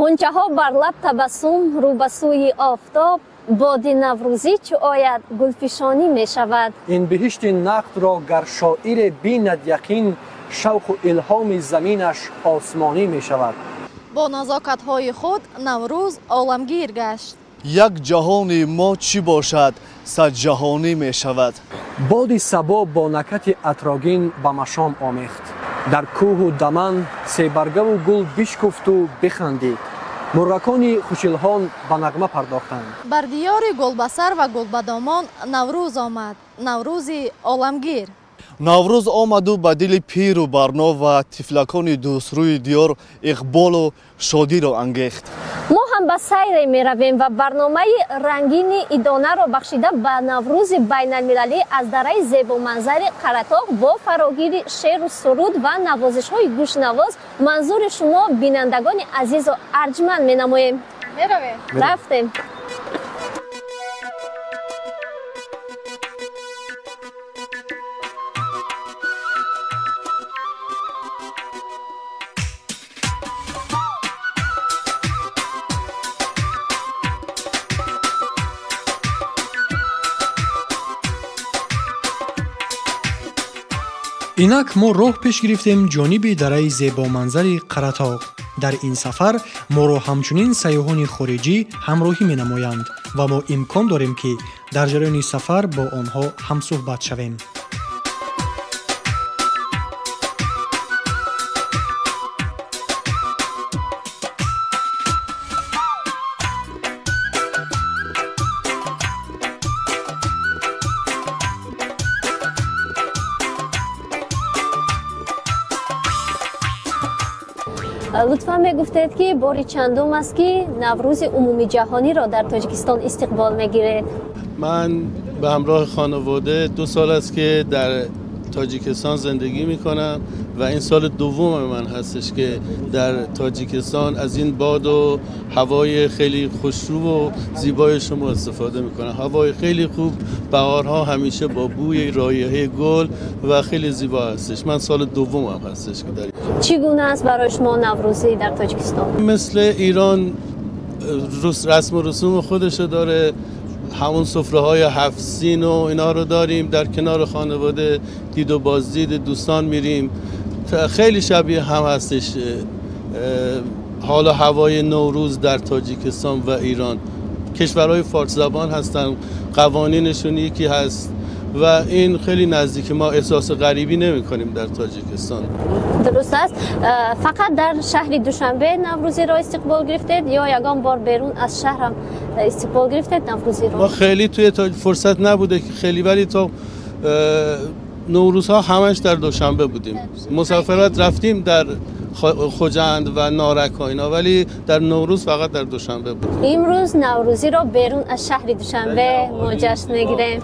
Ғунчаҳо бар лаб табассум, рӯ ба сӯи офтоб, боди наврӯзӣ чу ояд, гулфишонӣ мешавад. Ин биҳишти нақдро гар шоире бинад яқин, шавқу илҳоми заминаш осмонӣ мешавад. Бо назокатҳои худ Наврӯз оламгир гашт. Як ҷаҳони мо чӣ бошад, садҷаҳонӣ мешавад. Боди сабо бо накати атрогин ба машом омехт. Дар кӯҳу даман себаргаву гул бишкуфту бихандид. Мурғакони хушилҳон ба нағма пардохтанд. Бар диёри гулбасар ва гулбадомон Наврӯз омад, Наврӯзи оламгир. Наврӯз омаду ба дили пиру барно ва тифлакони дӯстрӯи диёр иқболу шодиро ангехт. Мо ҳам ба сайре меравем ва барномаи рангини идонаро бахшида ба Наврӯзи байналмилалӣ аз дараи зебоманзари Қаратоғ бо фарогири шеру суруд ва навозишҳои гӯшнавоз манзури шумо бинандагони азизу арҷманд менамоем. Меравем. Рафтем. Инак мо роҳ пеш гирифтем ҷониби дараи зебоманзари Қаратоғ. Дар ин сафар моро ҳамчунин сайёҳони хориҷӣ ҳамроҳӣ менамоянд ва мо имкон дорем, ки дар ҷараёни сафар бо онҳо ҳамсӯҳбат шавем. Лутфан мегуфтед, ки бори чандум аст, ки Наврӯзи умумиҷаҳониро дар Тоҷикистон истиқбол мегиред? Ман به همراه خانواده 2 سال است که در تاجیکستان زندگی میکنم و این سال دوم من هستش که در تاجیکستان از این باد و هوای خیلی خوشرو و زیبای شما استفاده میکنم. هوای خیلی خوب، بهارها همیشه با بوی رایحه گل و خیلی زیبا هستش. من سال دومم هستش که در چگونه است برای شما نوروزی در تاجیکستان؟ مثل ایران رسم و رسوم خودشو داره. همون سفره‌های 7 سین و اینا رو داریم، در کنار خانواده دید و بازدید دوستان میریم. خیلی شبیه هم هستش حال و هوای نوروز در تاجیکستان و ایران. کشورهای فارس زبان هستن، قوانینشون یکی هست و این خیلی نزدیک، ما احساس غریبی نمی کنیم در تاجیکستان. درست است. فقط در شهر دوشنبه نوروزی را استقبال گرفتید یا یگان بار بیرون از شهر هم استقبال گرفتید نوروزی را؟ ما خیلی توی فرصت نبوده که خیلی، ولی تا نوروزها همش در دوشنبه بودیم. مسافرت رفتیم در خجند و نارک ها اینا، ولی در نوروز فقط در دوشنبه بودیم. امروز نوروزی را بیرون از شهر دوشنبه ما جشن میگیریم.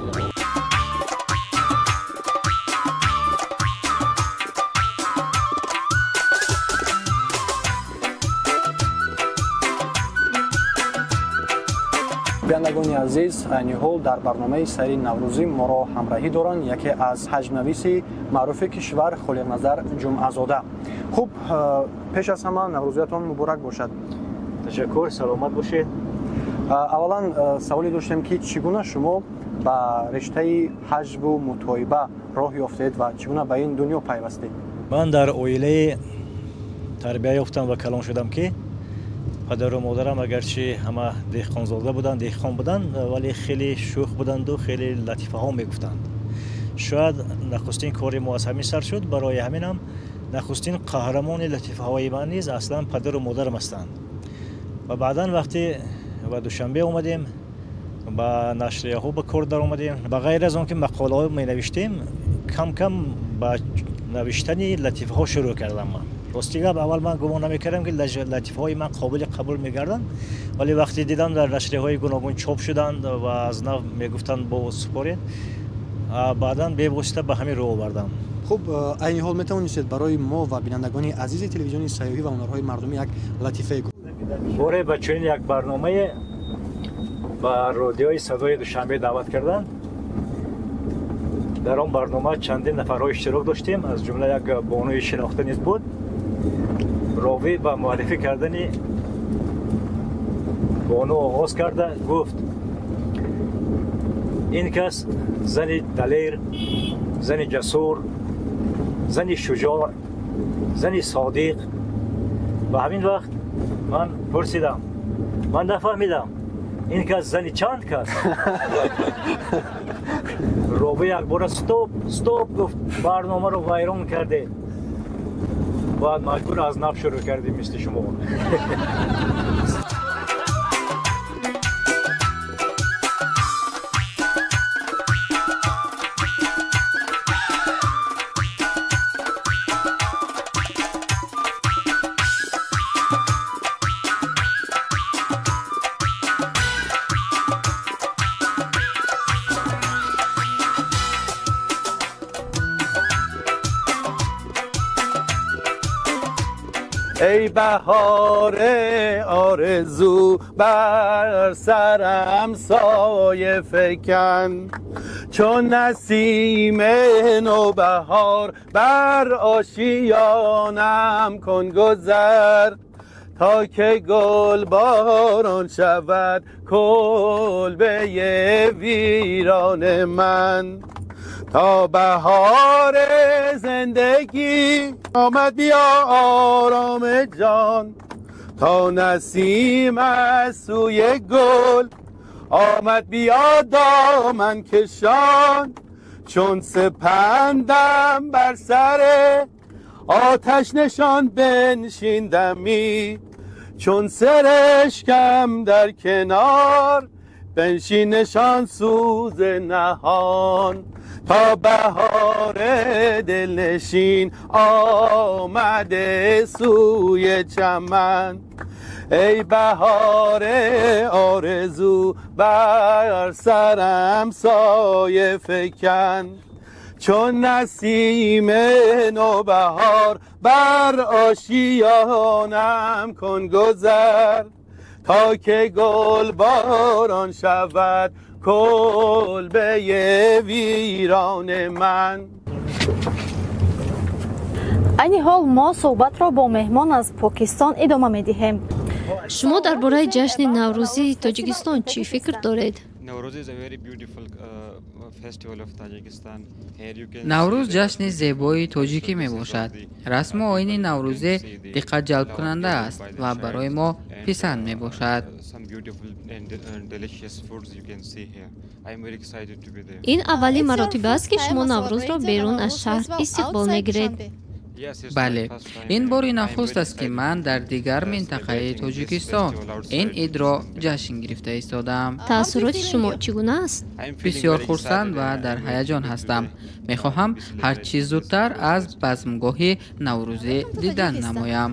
бинандагони азиз, айни ҳол дар барномаи сайри наврӯзӣ моро ҳамроҳӣ доранд яке аз ҳаҷмнависи маъруфи кишвар Холиқназар Ҷумъазода. Хуб, пеш аз ҳама наврӯзиятон муборак бошад. Ташаккур, саломат бошед. Аввалан саволе доштем, ки чӣ гуна шумо ба риштаи ҳаҷву мутоиба роҳ ёфтед ва чӣ гуна ба ин дунё пайвастед? Ман дар оилаи тарбия ёфтам ва калон шудам, ки падару модарам агарчи ҳама деҳқонзода буданд, деҳқон буданд, вале хеле шӯх буданду хеле латифаҳо мегуфтанд. Шояд нахустин кори мо аз ҳамин сар шуд. Барои ҳаминам нахустин қаҳрамони латифаҳои ман низ аслан падару модарам ҳастанд. Ва баъдан вақте ба Душанбе омадем, ба нашрияҳо ба кор даромадем, ба ғайр аз он ки мақолаҳо менавиштем, кам кам ба навиштани латифаҳо шурӯъ кардам ман. Рости гап, аввал ман гумон намекардам, ки латифаҳои ман қобили қабул мегарданд, вале вақте дидам дар нашрияҳои гуногун чоп шуданд ва аз нав мегуфтанд бо супоред, баъдан бевосита ба ҳамин рӯ овардам. Хуб, айни ҳол метавонистед барои мо ва бинандагони азизи телевизиони сайёҳӣ ва ҳунарҳои мардумӣ як латифае гӯед? Боре ба чунин як барномае ба радиои садои Душанбе даъват карданд. Дар он барнома чандин нафарҳо иштирок доштем, аз ҷумла як бонуи шинохта низ буд. Ровӣ ба муаррифӣ кардани Бону оғоз карда гуфт: ин кас зани далер, зани ҷасур, зани шуҷоъ, зани содиқ. Ва ҳамин вақт ман пурсидам, ман нафаҳмидам, ин кас зани чанд кас? Ровӣ якбора стоп, стоп гуфт, барномаро вайрон кардед. Баъд маҷбур аз нав шурӯъ кардем мисли шумо. ای بهار آرزو بر سرم سایه فکن، چون نسیم نوبهار بر آشیانم کن گذر، تا که گل باران شود کلبه ویران من. تا بهار زندگی آمد بیا آرام جان، تا نسیم از سوی گل آمد بیا دامن کشان. چون سپندم بر سر آتش نشان بنشیندمی، چون سرشکم در کنار بنشین نشان سوز نهان. تا بهار دلنشین آمده سوی چمن، ای بهار آرزو بر سرم سایه فکن. چون نسیم نوبهار بر آشیانم کن گذر، تا که گل باران شود کلبه ویران من. Айни ҳол мо суҳбатро бо меҳмон аз Покистон идома медиҳем. Шумо дар бораи ҷашни Наврӯзии Тоҷикистон чӣ фикр доред? Наврӯз ҷашни зебои тоҷикӣ мебошад. Расму оини наврӯзӣ диққатҷалбкунанда аст ва барои мо писанд мебошад. Ин аввалин маротиба аст, ки шумо Наврӯзро берун аз шаҳр истиқбол мегиред. Бале, ин бори нахуст аст, ки ман дар дигар минтақаи Тоҷикистон ин идро ҷашн гирифта истодаам. Таассуроти шумо чӣ гуна аст? Бисёр хурсанд ва дар ҳаяҷон ҳастам. Мехоҳам ҳарчи зудтар аз базмгоҳи наврӯзӣ дидан намоям.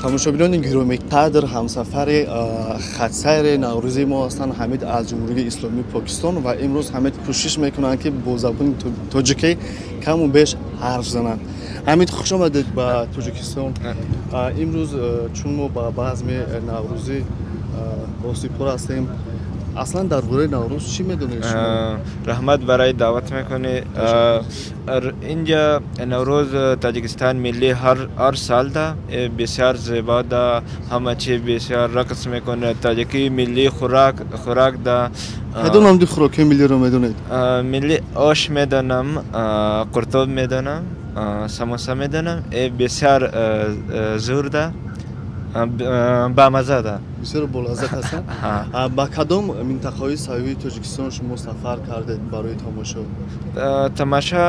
Тамошобинони гиромиқадр, ҳамсафари хатсайри наврӯзии мо ҳастанд Ҳамид аз Ҷумҳурии Исломии Покистон ва имрӯз Ҳамид кӯшиш мекунанд, ки бо забони тоҷикӣ каму беш ҳарф зананд. Ҳамид, хуш омадед ба Тоҷикистон. Имрӯз чун мо ба базми наврӯзӣ ростипур ҳастем, аслан дар бораи Наврӯз чӣ медонед шумо? Раҳмат барои даъват мекунӣ. Инҷа Наврӯз Тоҷикистон миллӣ ҳар сол да бисёр зебо да, ҳама чи бисёр рақс мекунад. Тоҷикӣ миллӣ хӯрок да. Кадом намуди хӯрокҳои миллиро медонед? Миллӣ ош медонам, қуртоб медонам, самоса медонам. Бисёр зур да, бамаза да. Бисёр болаззат ҳастанд. Ба кадом минтақаҳои сайёҳии Тоҷикистон шумо сафар кардед барои тамошо? Тамоша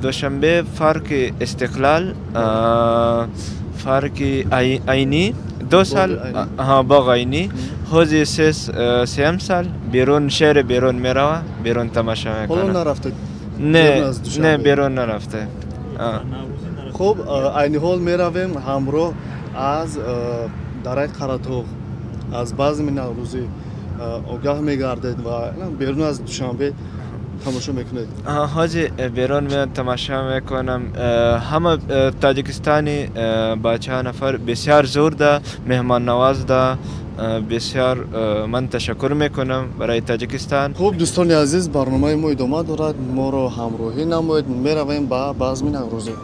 Душанбе, парки Истиқлол, парки Айнӣ, 2 сол боғ Айнӣ, ҳози сеюм сол берун шеҳри берун мерава, берун тамоша мекунад. Ҳоло нарафтед? Не, не, берун нарафте. Хуб, айни ҳол меравем ҳамроҳ аз дараи Қаратоғ. Аз базми наврӯзӣ огаҳ мегардед ва берун аз Душанбе тамошо мекунед? Ҳозир берун меоям, тамошо мекунам. Ҳама тоҷикистони бачаҳо нафар бисёр зӯр да, меҳмоннавоз да, бисёр ман ташаккур мекунам барои Тоҷикистон. Хуб, дӯстони азиз, барномаи мо идома дорад, моро ҳамроҳӣ намоед, меравем ба базми наврӯзӣ.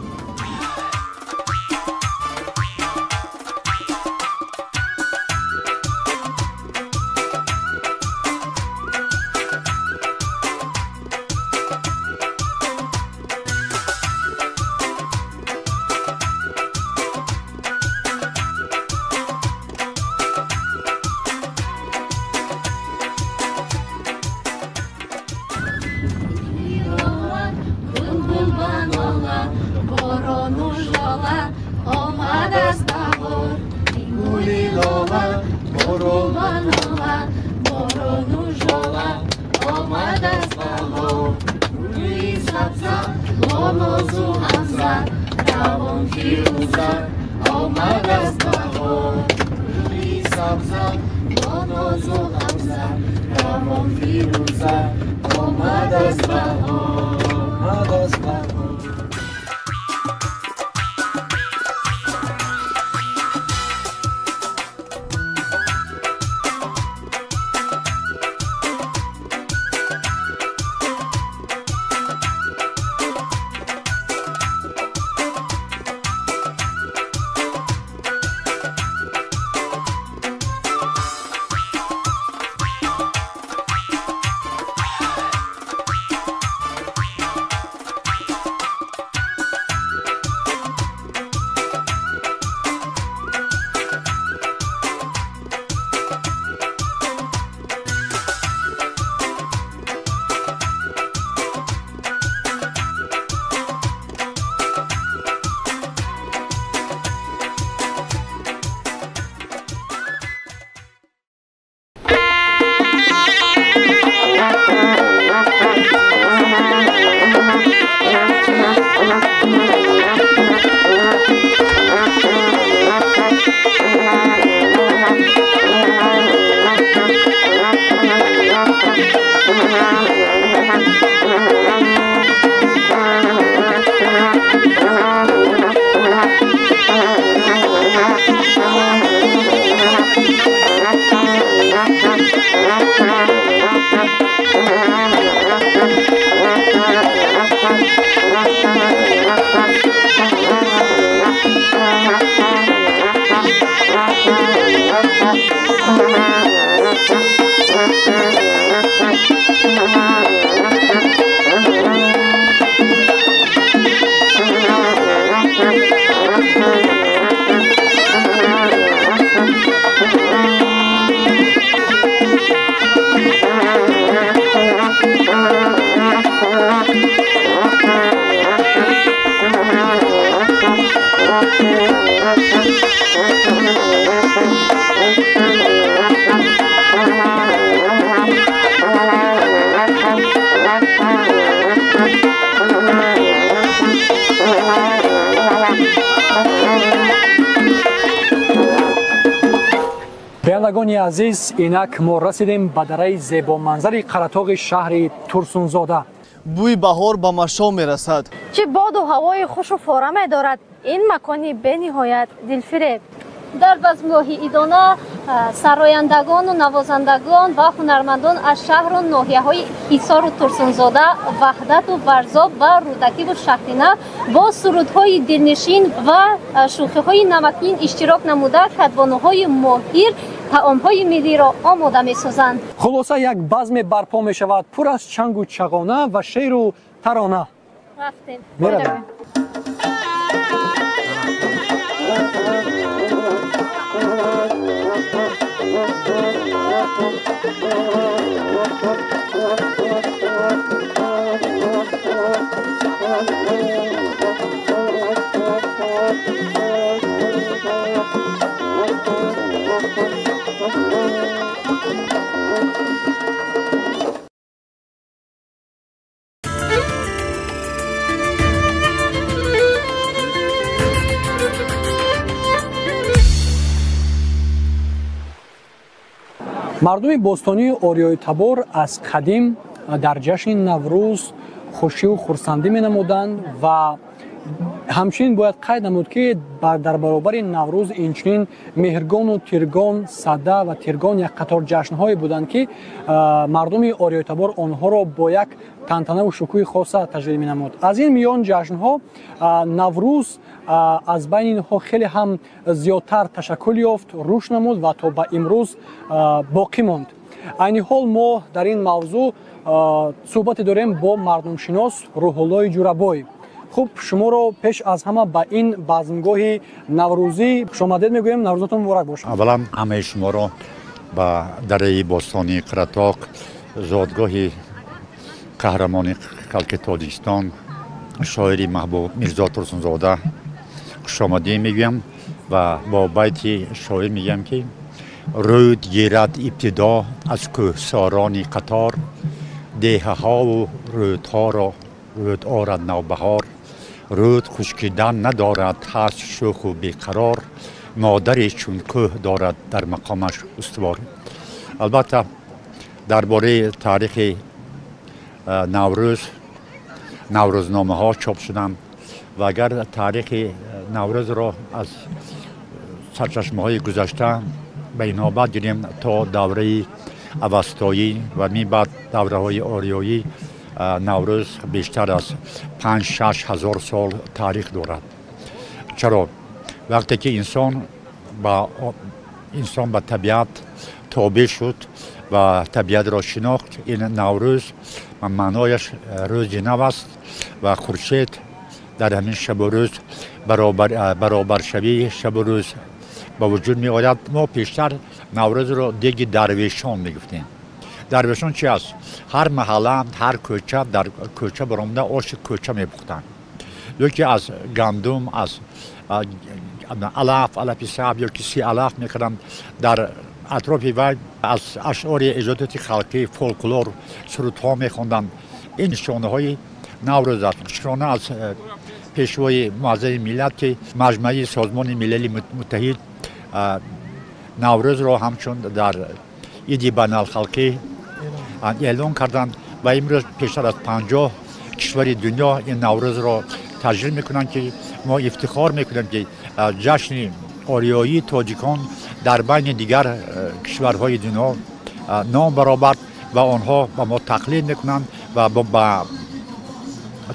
Бинандагони азиз, инак мо расидем ба дараи зебоманзари Қаратоғи шаҳри Турсунзода. Бӯи баҳор ба машом мерасад. Чӣ боду ҳавои хушу фораме дорад ин макони бениҳоят дилфиреб. Дар базмгоҳи идона сарояндагону навозандагон ва ҳунармандон аз шаҳру ноҳияҳои Ҳисору Турсунзода, Ваҳдату Варзоб ва Рӯдакиву Шаҳринав бо сурудҳои дилнишин ва шӯхиҳои намакин иштирок намуда, кадбонуҳои моҳир таомҳои миллиро омода месозанд. Хулоса, як базме барпо мешавад пур аз чангу чағона ва шеъру тарона. Рафтем. Меравем. Мардуми бостонии ориёитабор аз қадим дар ҷашни Наврӯз хушию хурсандӣ менамуданд ва ҳамчунин бояд қайд намуд, ки дар баробари Наврӯз инчунин Меҳргону Тиргон, Сада ва Тиргон як қатор ҷашнҳое буданд, ки мардуми ориёитабор онҳоро бо як тантанаву шукӯҳи хоса таҷлил менамуд. Аз ин миён ҷашнҳо Наврӯз аз байни инҳо хеле ҳам зиёдтар ташаккул ёфт, рушд намуд ва то ба имрӯз боқӣ монд. Айни ҳол мо дар ин мавзӯъ суҳбате дорем бо мардумшинос Рӯҳуллои Ҷурабой. Хуб, шуморо пеш аз ҳама ба ин базмгоҳи наврӯзӣ хушомадед мегӯем. Наврӯзатон муборак бошад. Аввалан ҳамаи шуморо ба дараи бостонии Қаратоқ, зодгоҳи қаҳрамони халқи Тоҷикистон, шоири маҳбуб Мирзо Турсунзода хушомадӣ мегӯям ва бо байти шоир мегӯям, ки рӯд гирад ибтидо аз кӯҳсорони қатор, деҳаҳову рӯдҳоро рӯд орад навбаҳор, рӯд хушкидан надорад, ҳаст шӯху беқарор, модаре чун кӯҳ дорад дар мақомаш устувор. Албатта, дар бораи таърихи Наврӯз наврӯзномаҳо чоп шуданд ва агар таърихи Наврӯзро аз сарчашмаҳои гузашта ба инобат гирем, то давраи авастоӣ ва мин баъд давраҳои ориёӣ, Наврӯз бештар аз 5-6 ҳазор сол таърих дорад. Чаро? Вақте ки инсон ба табиат тобеъ шуд ва табиатро шинохт, ин Наврӯз маънояш рӯзи нав аст ва хуршед дар ҳамин шабу рӯз, баробаршавии шабу рӯз ба вуҷуд меояд. Мо пештар Наврӯзро деги дарвешон мегуфтем. Дарвешон чи аст? Ҳар маҳалла, ҳар кӯча, дар кӯча баромада оши кӯча мепухтанд ё ки аз гандум, аз алаф, алафи сабз ё ки си алаф мекарданд. Дар атрофи вай аз ашъори эҷодоти халқӣ, фолклор, сурудҳо мехонданд. Ин нишонаҳои Наврӯз аст. Шукрона аз Пешвои муаззами миллат, ки Маҷмаи Созмони Милали Муттаҳид Наврӯзро ҳамчун дар иди байналхалқӣ эълон карданд ва имрӯз бештар аз 50 кишвари дунё ин Наврӯзро таҷлил мекунанд, ки мо ифтихор мекунем, ки ҷашни ориёии тоҷикон дар байни дигар кишварҳои дунё ном баробард ва онҳо ба мо тақлид мекунанд ва ба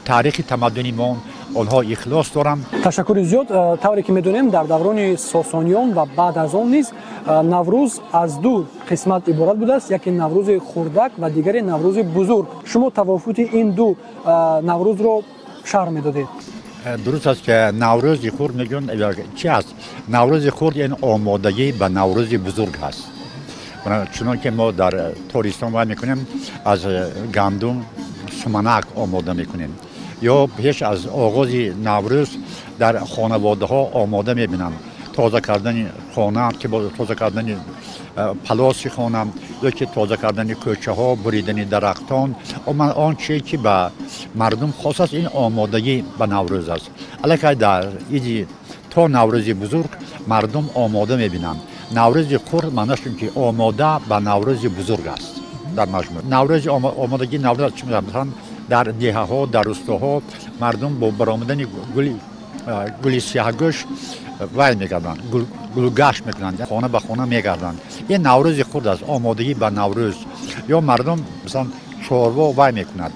таърихи тамаддуни мо онҳо ихлос доранд. Ташаккури зиёд. Тавре ки медонем, дар даврони Сосониён ва баъд аз он низ Наврӯз аз ду қисмат иборат будааст: яке Наврӯзи хурдак ва дигаре Наврӯзи бузург. Шумо тафовути ин ду Наврӯзро шарҳ медодед. Дуруст аст, ки Наврӯзи хурд мегӯянд чи аст? Наврӯзи хурд ин омодагӣ ба Наврӯзи бузург ҳаст. Чунон ки мо дар тобистон вай мекунем, аз гандум суманак омода мекунем ё пеш аз оғози Наврӯз дар хонаводаҳо омода мебинанд, тоза кардани хона, тоза кардани палоси хона ё ки тоза кардани кӯчаҳо, буридани дарахтон, он чие ки ба мардум хос аст, ин омодагӣ ба Наврӯз аст. Аллакай дар иди то Наврӯзи бузург мардум омода мебинанд. Наврӯзи хурд маънош ин ки омода ба Наврӯзи бузург аст. Дар маҷмӯъ Наврӯзи омодагии Наврӯз чӣ? Масалан, дар деҳаҳо, дар рустоҳо мардум бо баромадани гули сиёҳгӯш вай мегарданд, гулгашт мекунанд, хона ба хона мегарданд. Ин Наврӯзи хурд аст, омодагӣ ба Наврӯз. Ё мардум, масалан, чорво вай мекунад,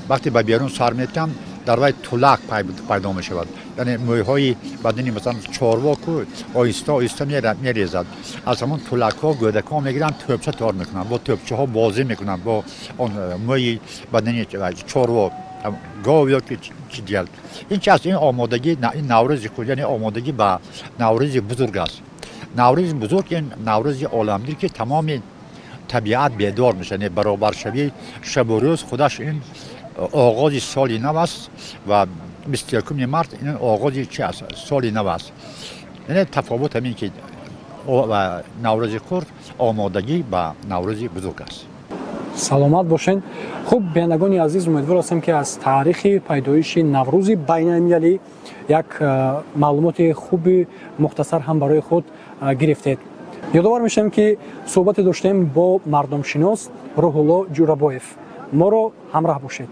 вақте ба берун сар метиҳанд, дар вай тулак пайдо мешавад, яъне мӯйҳои бадани, масалан, чорво ку оҳиста оҳиста мерезад. Аз ҳамон тулакҳо гӯдакҳо мегиранд, тӯбча тор мекунанд, бо тӯбчаҳо бозӣ мекунанд, бо он мӯйи бадани чорво, гов ё ки чи дигар. Ин чи аст? Ин омодагӣ, ин Наврӯзи худ, яъне омодагӣ ба Наврӯзи бузург аст. Наврӯзи бузург ин Наврӯзи оламгир, ки тамоми табиат бедор мешавад, яъне баробаршавии шабу рӯз худаш ин оғози соли нав аст ва 21-уми март ин оғози чи аст? Соли нав аст. Яъне тафовут ҳамин, ки Наврӯзи хурд омодагӣ ба Наврӯзи бузург аст. Саломат бошед. Хуб, бинандагони азиз, умедвор ҳастем, ки аз таърихи пайдоиши Наврӯзи байналмилалӣ як маълумоти хуби мухтасар ҳам барои худ гирифтед. Ёдовар мешавем, ки суҳбате доштем бо мардумшинос Рӯҳулло Ҷӯрабоев. Моро ҳамроҳ бошед.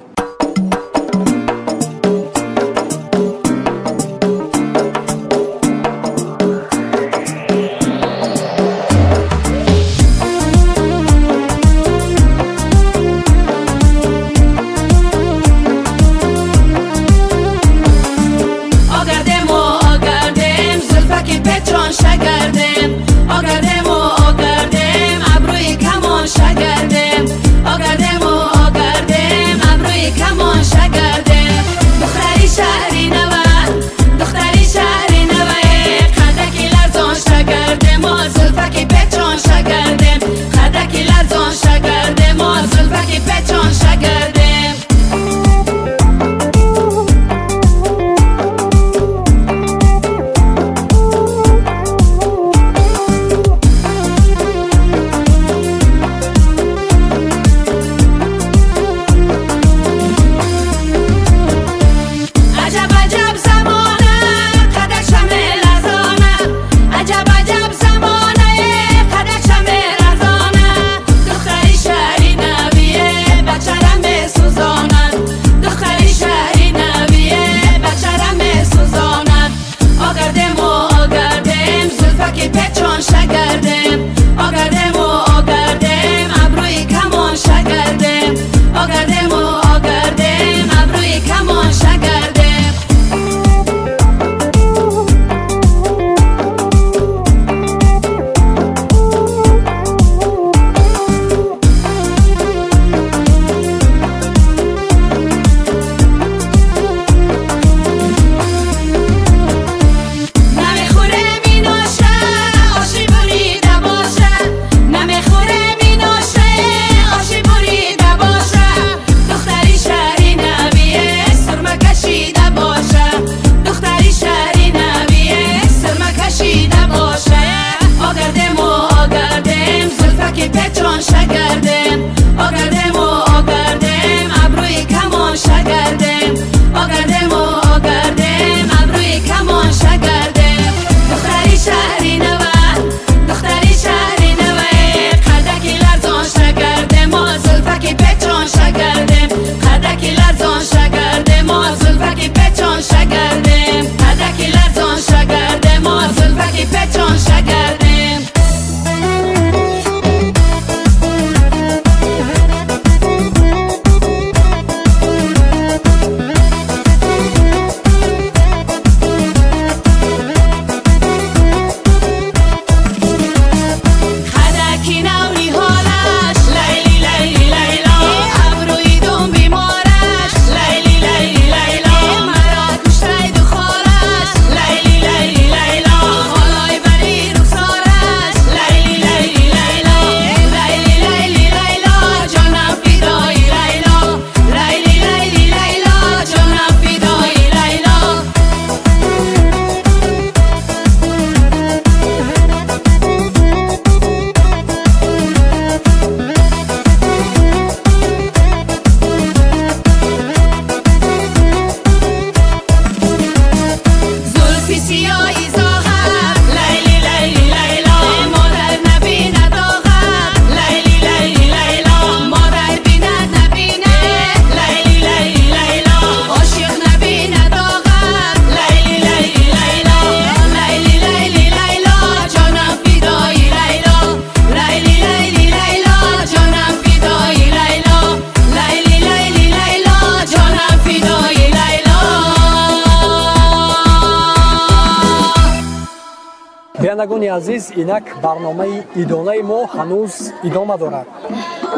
Бинандагони азиз, инак барномаи идонаи мо ҳанӯз идома дорад.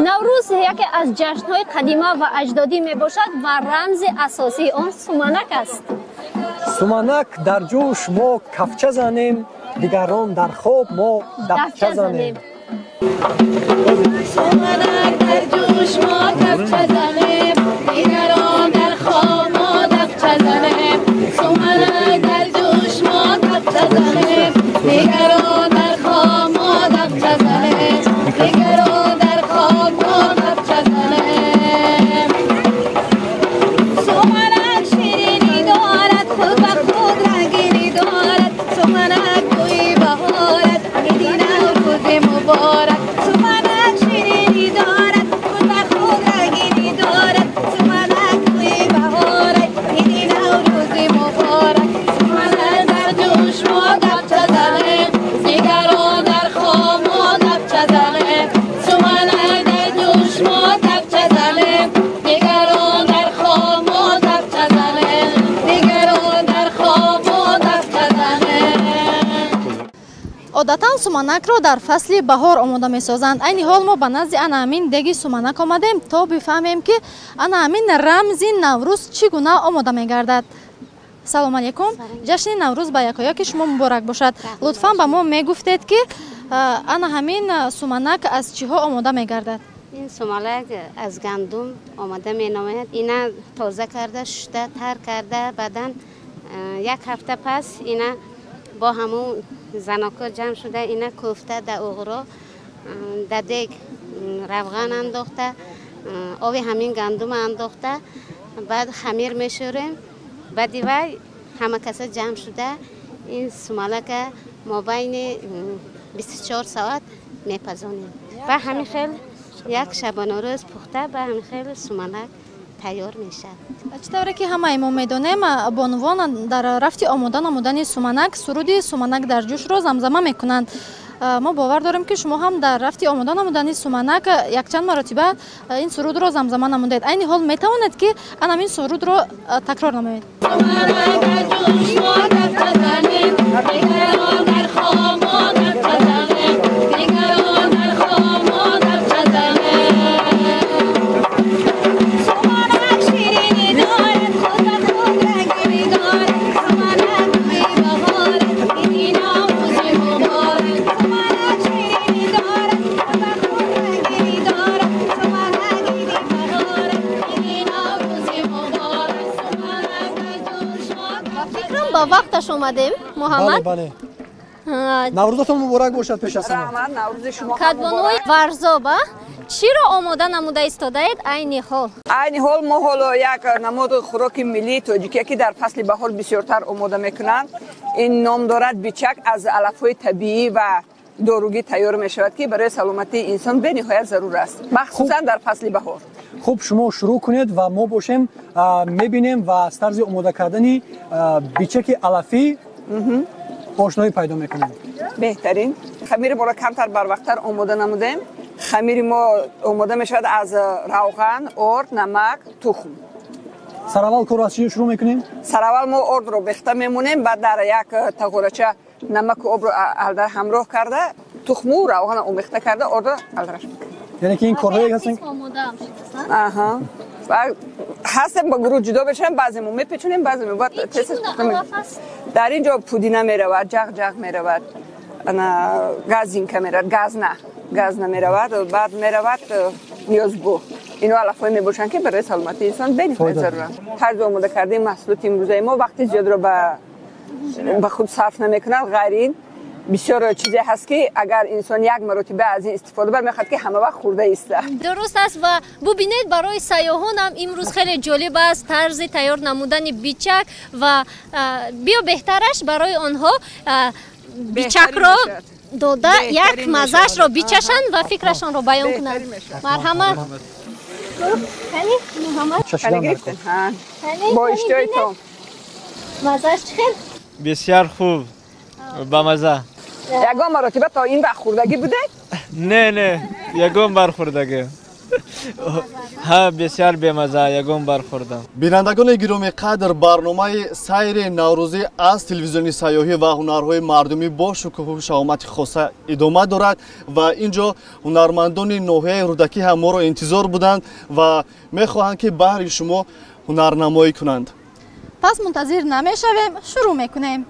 Наврӯз яке аз ҷашнҳои қадима ва аҷдодӣ мебошад ва рамзи асосии он суманак аст. Суманак дар ҷӯш мо кафча занем, дигарон дар хоб мо дафча занем. Суманак дар ҷӯш мо кафча занем, дигарон дар хоб мо дафча занем. Суманак дар ҷӯш мо кафча занем, дигарон дар хоб мо дафча занем, дигарон дар хоб мо дафча занем. Суманак ширинӣ дорад, худ ба худ рангинӣ дорад. Суманак бӯи баҳорат, иди Наврӯз. Одатан суманакро дар фасли баҳор омода месозанд. Айни ҳол мо ба назди ана ҳамин деги суманак омадем, то бифаҳмем, ки ана ҳамин рамзи Наврӯз чӣ гуна омода мегардад. Салом алейкум, ҷашни Наврӯз ба якояки шумо муборак бошад. Лутфан ба мо мегуфтед, ки ана ҳамин суманак аз чиҳо омода мегардад? Ин сумалак аз гандум омода менамояд. Ина тоза карда, шушта, тар карда, баъдан як ҳафта пас ина бо ҳамун заноко ҷамъ шуда, ина кӯфта, да уғро, да дег равған андохта, оби ҳамин гандума андохта, баъд хамир мешӯрем. Баъди вай ҳама каса ҷамъ шуда, ин сумалака мобайни 24 соат мепазонем. Ба ҳамин хел як шабонарӯз пухта, ба ҳамин хел сумалак тайёр мешавад. Чӣ тавре ки ҳамаи мо медонем, бонувон дар рафти омода намудани суманак суруди «Суманак дар ҷӯшро» замзама мекунанд. Мо бовар дорем, ки шумо ҳам дар рафти омода намудани суманак якчанд маротиба ин сурудро замзама намудед. Айни ҳол метавонед, ки ана ҳамин сурудро такрор намоед? Ба вақташ омадем, Муҳаммад. Бале, Наврӯзатон муборак бошад пеш аз ҳама. Раҳмат, Наврӯзи шумо. Кадбонуи Варзоб, чиро омода намуда истодаед айни ҳол? Айни ҳол мо ҳоло як намуди хӯроки миллии тоҷикие, ки дар фасли баҳор бисёртар омода мекунанд, ин ном дорад бичак. Аз алафҳои табиӣ ва доругӣ тайёр мешавад, ки барои саломатии инсон бениҳоят зарур аст, махсусан дар фасли баҳор. Хуб, шумо шурӯъ кунед ва мо бошем мебинем ва аз тарзи омода кардани бичаки алафӣ ошноӣ пайдо мекунем. Беҳтарин. Хамири моро камтар барвақттар омода намудем. Хамири мо омода мешавад аз равған, орд, намак, тухм. Сараввал корро аз чӣ шурӯъ мекунем? Сараввал мо ордро бехта мемонем, баъд дар як тағорача намаку обро алдар ҳамроҳ карда, тухму равғана омехта карда, ордро алдараш мекунем. Яъне ки ин корҳое ҳастанд. Аҳа, ҳастем, ба гурӯҳ ҷудо мешавем, баъзе мо мепечонем, баъзе мо бояд тез. Дар ин ҷо пудина меравад, ҷағ-ҷағ меравад, газинка меравад, газна, газна меравад, баъд меравад ниёзбу. Ино алафҳое мебошанд, ки барои саломатии инсон бениҳоят заруранд. Тарзи омода кардани маҳсулоти имрӯзаи мо вақти зиёдро ба худ сарф намекунад. Ғайри ин, бисёр чизе ҳаст, ки агар инсон як маротиба аз ин истифода бар, мехоҳад, ки ҳама вақт хӯрда иста. Дуруст аст. Ва бубинед, барои сайёҳон ҳам имрӯз хеле ҷолиб аст тарзи тайёр намудани бичак. Ва биё, беҳтараш барои онҳо бичакро дода, як маззаашро бичашанд ва фикрашонро баён кунанд. Марҳамат. Бо иштиҳои том. Маззааш чӣ хел? Бисёр хуб, бамаза. Ягон маротиба то ин вақт хӯрдагӣ будед? Не, ягон бар хӯрдагӣ. Ҳа, бисёр бемаза, ягон бар хӯрдам. Бинандагони гиромӣ қадр, барномаи сайри наврӯзӣ аз телевизиони сайёҳӣ ва ҳунарҳои мардумӣ бо шукӯҳу шаҳомати хоса идома дорад ва ин ҷо ҳунармандони ноҳияи Рӯдакӣ ҳам моро интизор буданд ва мехоҳанд, ки баҳри шумо ҳунарнамоӣ кунанд. Пас мунтазир намешавем, шурӯъ мекунем.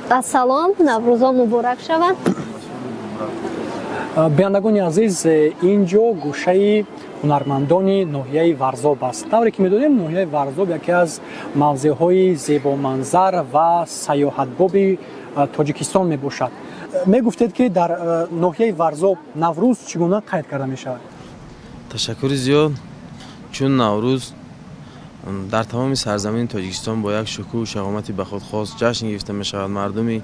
Ассалом, Наврӯзо муборак шавад. Бинандагони азиз, ин ҷо гӯшаи ҳунармандони ноҳияи Варзоб аст. Тавре ки медонем, ноҳияи Варзоб яке аз мавзеъҳои зебоманзар ва сайёҳатбоби Тоҷикистон мебошад. Мегуфтед, ки дар ноҳияи Варзоб Наврӯз чӣ гуна қайд карда мешавад? Ташаккури зиёд. Чун Наврӯз дар тамоми сарзамини Тоҷикистон бо як шукӯҳу шаҳомати ба худ хос ҷашн гирифта мешавад, мардуми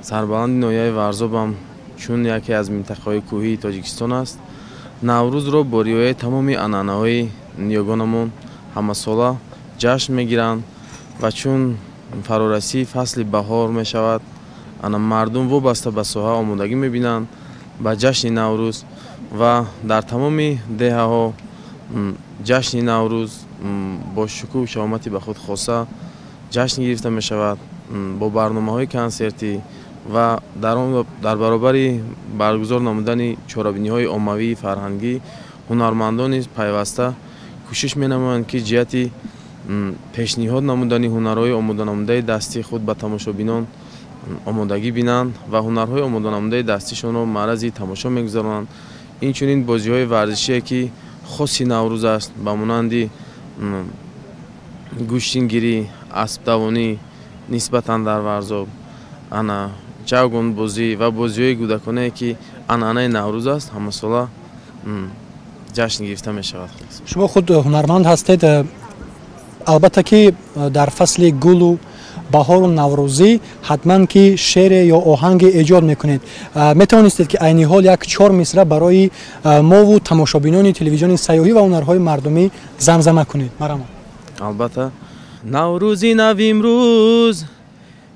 сарбаланди ноҳияи Варзоб ҳам чун яке аз минтақаҳои кӯҳии Тоҷикистон аст, Наврӯзро бо риояи тамоми анъанаҳои ниёгонамон ҳамасола ҷашн мегиранд ва чун фарорасии фасли баҳор мешавад, ана мардум вобаста ба соҳа омодагӣ мебинанд ба ҷашни Наврӯз ва дар тамоми деҳаҳо ҷашни Наврӯз бо шукӯҳу шаҳомати ба худ хоса ҷашн гирифта мешавад, бо барномаҳои консертӣ ва дар баробари баргузор намудани чорабиниҳои оммавии фарҳангӣ ҳунармандон низ пайваста кӯшиш менамоянд, ки ҷиҳати пешниҳод намудани ҳунарҳои омоданамудаи дастии худ ба тамошобинон омодагӣ бинанд ва ҳунарҳои омоданамудаи дастишонро маърази тамошо мегузаронанд. Инчунин бозиҳои варзишие, ки хоси Наврӯз аст, ба монанди гӯштингирӣ, аспдавонӣ нисбатан дар Варзоб, ана чавгонбозӣ ва бозиҳои кӯдаконае, ки анъанаи Наврӯз аст, ҳамасола ҷашн гирифта мешавад. Шумо худ ҳунарманд ҳастед. Албатта ки дар фасли гулу баҳору наврӯзӣ ҳатман ки шеъре ё оҳанге эҷод мекунед. Метавонистед, ки айни ҳол як чор мисра барои мову тамошобинони телевизиони сайёҳӣ ва ҳунарҳои мардумӣ замзама кунед? Марҳамат. Албатта. Наврӯзи нав имрӯз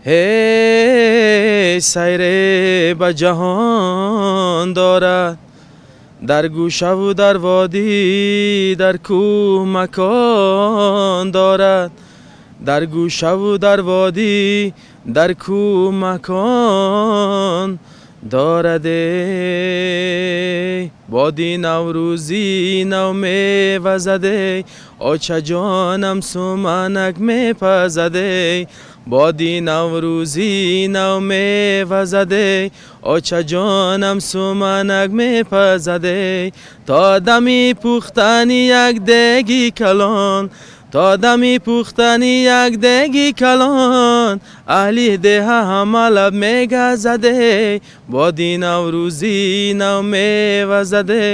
ҳеҷ сайре ба ҷаҳон дорад, дар гӯшаву дар водӣ, дар кӯҳ макон дорад, дар гӯшаву дар водӣ, дар кӯҳ макон дорад. Боди наврӯзӣ нав мевазаде, очаҷонам суманак мепазаде, боди наврӯзӣ нав мевазаде, очаҷонам суманак мепазаде, то дами пухтани як деги калон, то дами пухтани як деги калон, аҳли деҳа ҳама лаб мегазаде, боди наврӯзӣ нав мевазаде,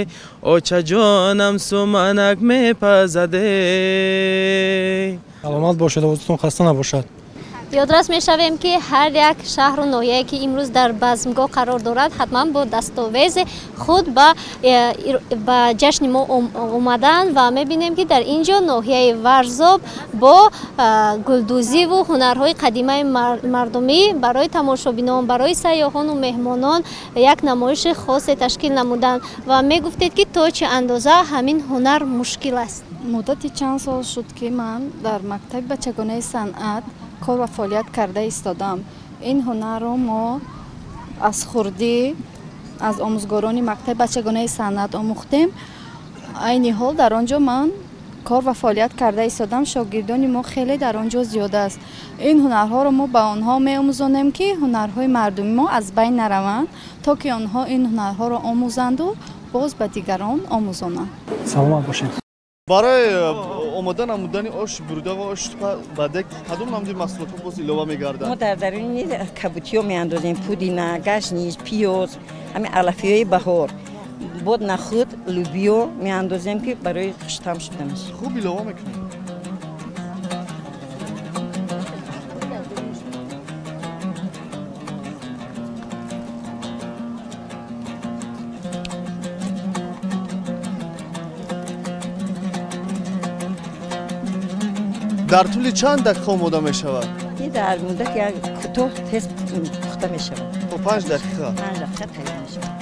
очаҷонам суманак мепазаде. Саломат бошед, овозатон хаста набошад. Ёдрас мешавем, ки ҳар як шаҳру ноҳияе, ки имрӯз дар базмгоҳ қарор дорад, ҳатман бо дастовези худ ба ҷашни мо омаданд ва мебинем, ки дар ин ҷо ноҳияи Варзоб бо гулдӯзиву ҳунарҳои қадимаи мардумӣ барои тамошобинон, барои сайёҳону меҳмонон як намоиши хосе ташкил намуданд ва мегуфтед, ки то чӣ андоза ҳамин ҳунар мушкил аст. Муддати чанд сол шуд, ки ман дар мактаби бачагонаи санъат кор ва фаъолият карда истодам. Ин ҳунарро мо аз хурдӣ аз омӯзгорони мактаби бачагонаи санъат омӯхтем. Айни ҳол дар он ҷо ман кор ва фаъолият карда истодам. Шогирдони мо хеле дар он ҷо зиёд аст. Ин ҳунарҳоро мо ба онҳо меомӯзонем, ки ҳунарҳои мардуми мо аз байн нараванд, то ки онҳо ин ҳунарҳоро омӯзанду боз ба дигарон омӯзонанд. Саломат бошед. Барои омода намудани ош бурида ва ош ба дег кадом намуди маҳсулотҳо боз илова мегарданд? Мо дар даруни кабутиҳо меандозем пудина, гашнич, пиёз, ҳамин алафиҳои баҳор. Бод нахӯд, лӯбиё меандозем, ки барои хуштам шуданаш. Хуб илова мекунем. Дар тӯли чанд дақиқа омода мешавад? Дар муддати як кӯтоҳ тез пухта мешавад. То 5 дақиқа? 5 дақиқа тайёр мешавад.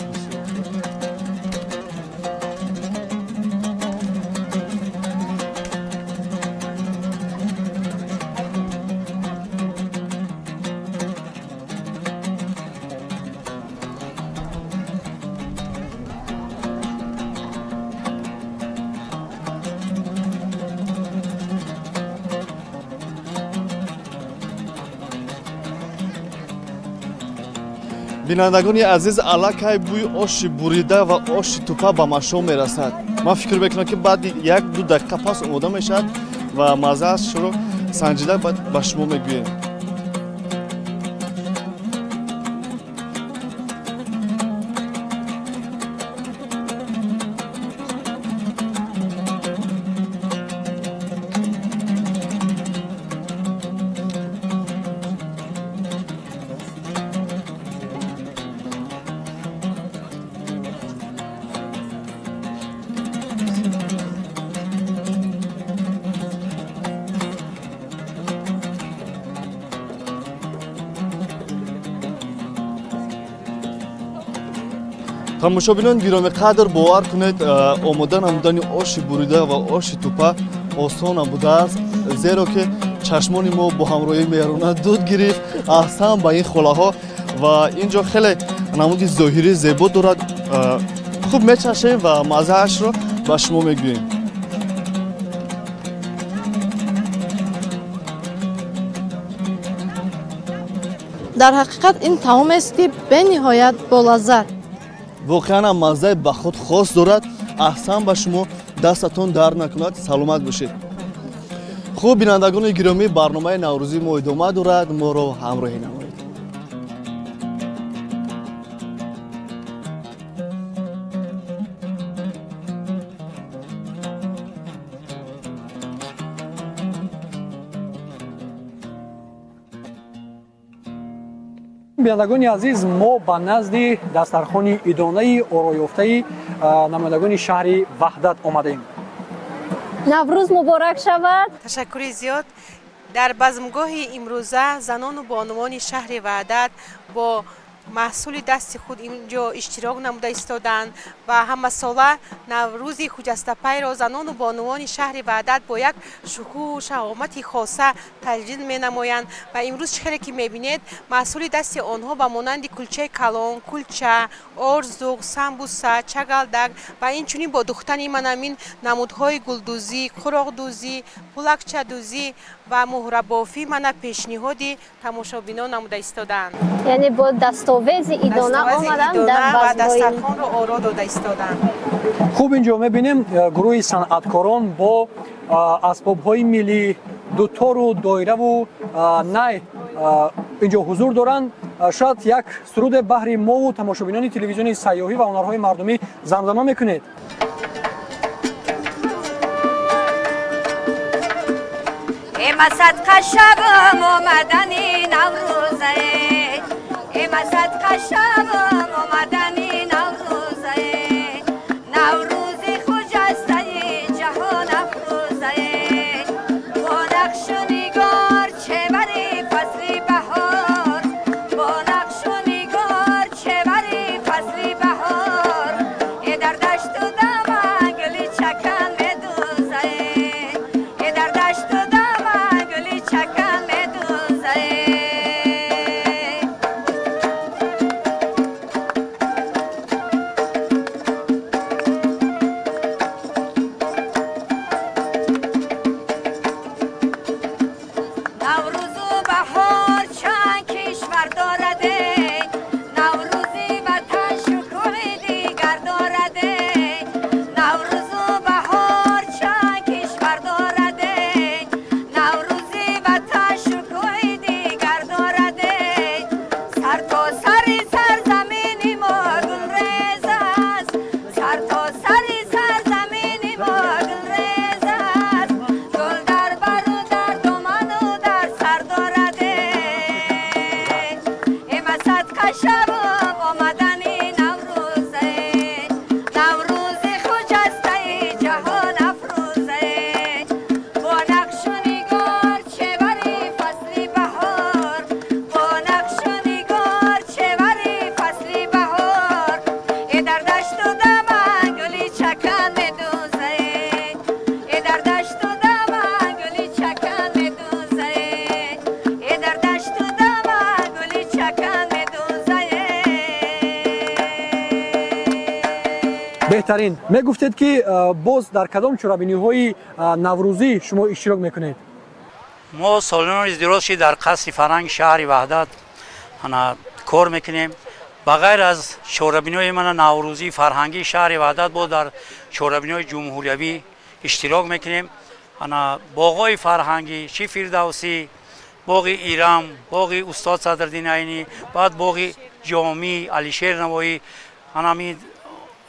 Бинандагони азиз, аллакай бӯи оши бурида ва оши тупа ба машом мерасад. Ман фикр мекунам, ки баъди 1-2 дақиқа пас омода мешавад ва маззаашро санҷида баъд ба шумо мегӯем. Тамошобинон гироми қадр, бовар кунед, омода намудани оши бурида ва оши тупа осон набудааст, зеро ки чашмони мо бо ҳамроҳии меҳрона дуд гирифт. Аҳсан ба ин холаҳо ва ин ҷо хеле намуди зоҳирӣ зебо дорад. Хуб мечашем ва маззаашро ба шумо мегӯем. Дар ҳақиқат ин таомест, ки бениҳоят болаззат. Воқеан ҳам маззаи ба худ хос дорад. Аҳсан ба шумо, дастатон дард накунад, саломат бошед. Хуб, бинандагони гиромӣ, барномаи наврӯзии мо идома дорад, моро ҳамроҳӣ намоед. Бинандагони азиз, мо ба назди дастархони идонаи ороёфтаи намояндагони шаҳри Ваҳдат омадаем. Наврӯз муборак шавад. Ташаккури зиёд. Дар базмгоҳи имрӯза занону бонувони шаҳри Ваҳдат бо маҳсули дасти худ инҷо иштирок намуда истоданд ва ҳамасола Наврӯзи хуҷастапайро занону бонувони шаҳри Ваҳдат бо як шукӯҳу шаҳомати хоса таҷлил менамоянд ва имрӯз чӣ хеле ки мебинед, маҳсули дасти онҳо ба монанди кулчаи калон, кулча, орзуқ, самбуса, чагалдак ва инчунин бо духтани манамин намудҳои гулдӯзӣ, қуроқдӯзӣ, пулакчадӯзӣ ва муҳрабофӣ мана пешниҳоди тамошобинон намуда истоданд. Яъне бо дастовези идона омаданд дар ва дастархонро оро дода истоданд. Хуб, инҷо мебинем гурӯҳи санъаткорон бо асбобҳои миллӣ, дутору доираву най инҷо ҳузур доранд. Шояд як суруде баҳри мову тамошобинони телевизиони сайёҳӣ ва ҳунарҳои мардумӣ замзама мекунед. Ема садқа шавам омадани Наврӯзае, ема садқа шавам омадани Наврӯзае, Наврӯзи хуҷастаи ҷаҳон афрӯзае, бо нақшу нигор чевари фасли баҳор, бо нақшу нигор чевари фасли баҳор, е дар дашту даман гули чакан медӯзае, е дар дашту даман гули чакан медӯзае. Наврӯзу баҳор чанд кишвар дораде, Наврӯзи ватан шукӯҳи дигар дораде, Наврӯзу баҳор чанд кишвар дораде, Наврӯзи ватан шукӯҳи дигар дораде, сар то сари сарзамини мо гулрез аст, сар то сари сарзамини мо гулрез аст, гул дар бару дар доману дар сар дораде, ема садқа шавам омадани Наврӯзе, Наврӯзи хуҷастаи ҷаҳон афрӯзе, бо нақшу нигор чевари фасли баҳор, бо нақшу нигор чевари фасли баҳор, е дар дашту даман гули чакан медӯзе, е дар дашту даман гули чакан медӯзе, е дар дашту даман гули чакан медӯзе. Беҳтарин. Мегуфтед, ки боз дар кадом чорабиниҳои наврӯзӣ шумо иштирок мекунед? Мо солони зиёд шид дар қасри фарҳанги шаҳри Ваҳдат ана кор мекунем. Ба ғайр аз чорабиниҳои мана наврӯзии фарҳангии шаҳри Ваҳдат, бо дар чорабиниҳои ҷумҳуриявӣ иштирок мекунем. Ана боғҳои фарҳангӣ, чӣ Фирдавсӣ, боғи Ирам, боғи устод Садриддин Айнӣ, баъд боғи Ҷомӣ, Алишер Навоӣ. Ҳанами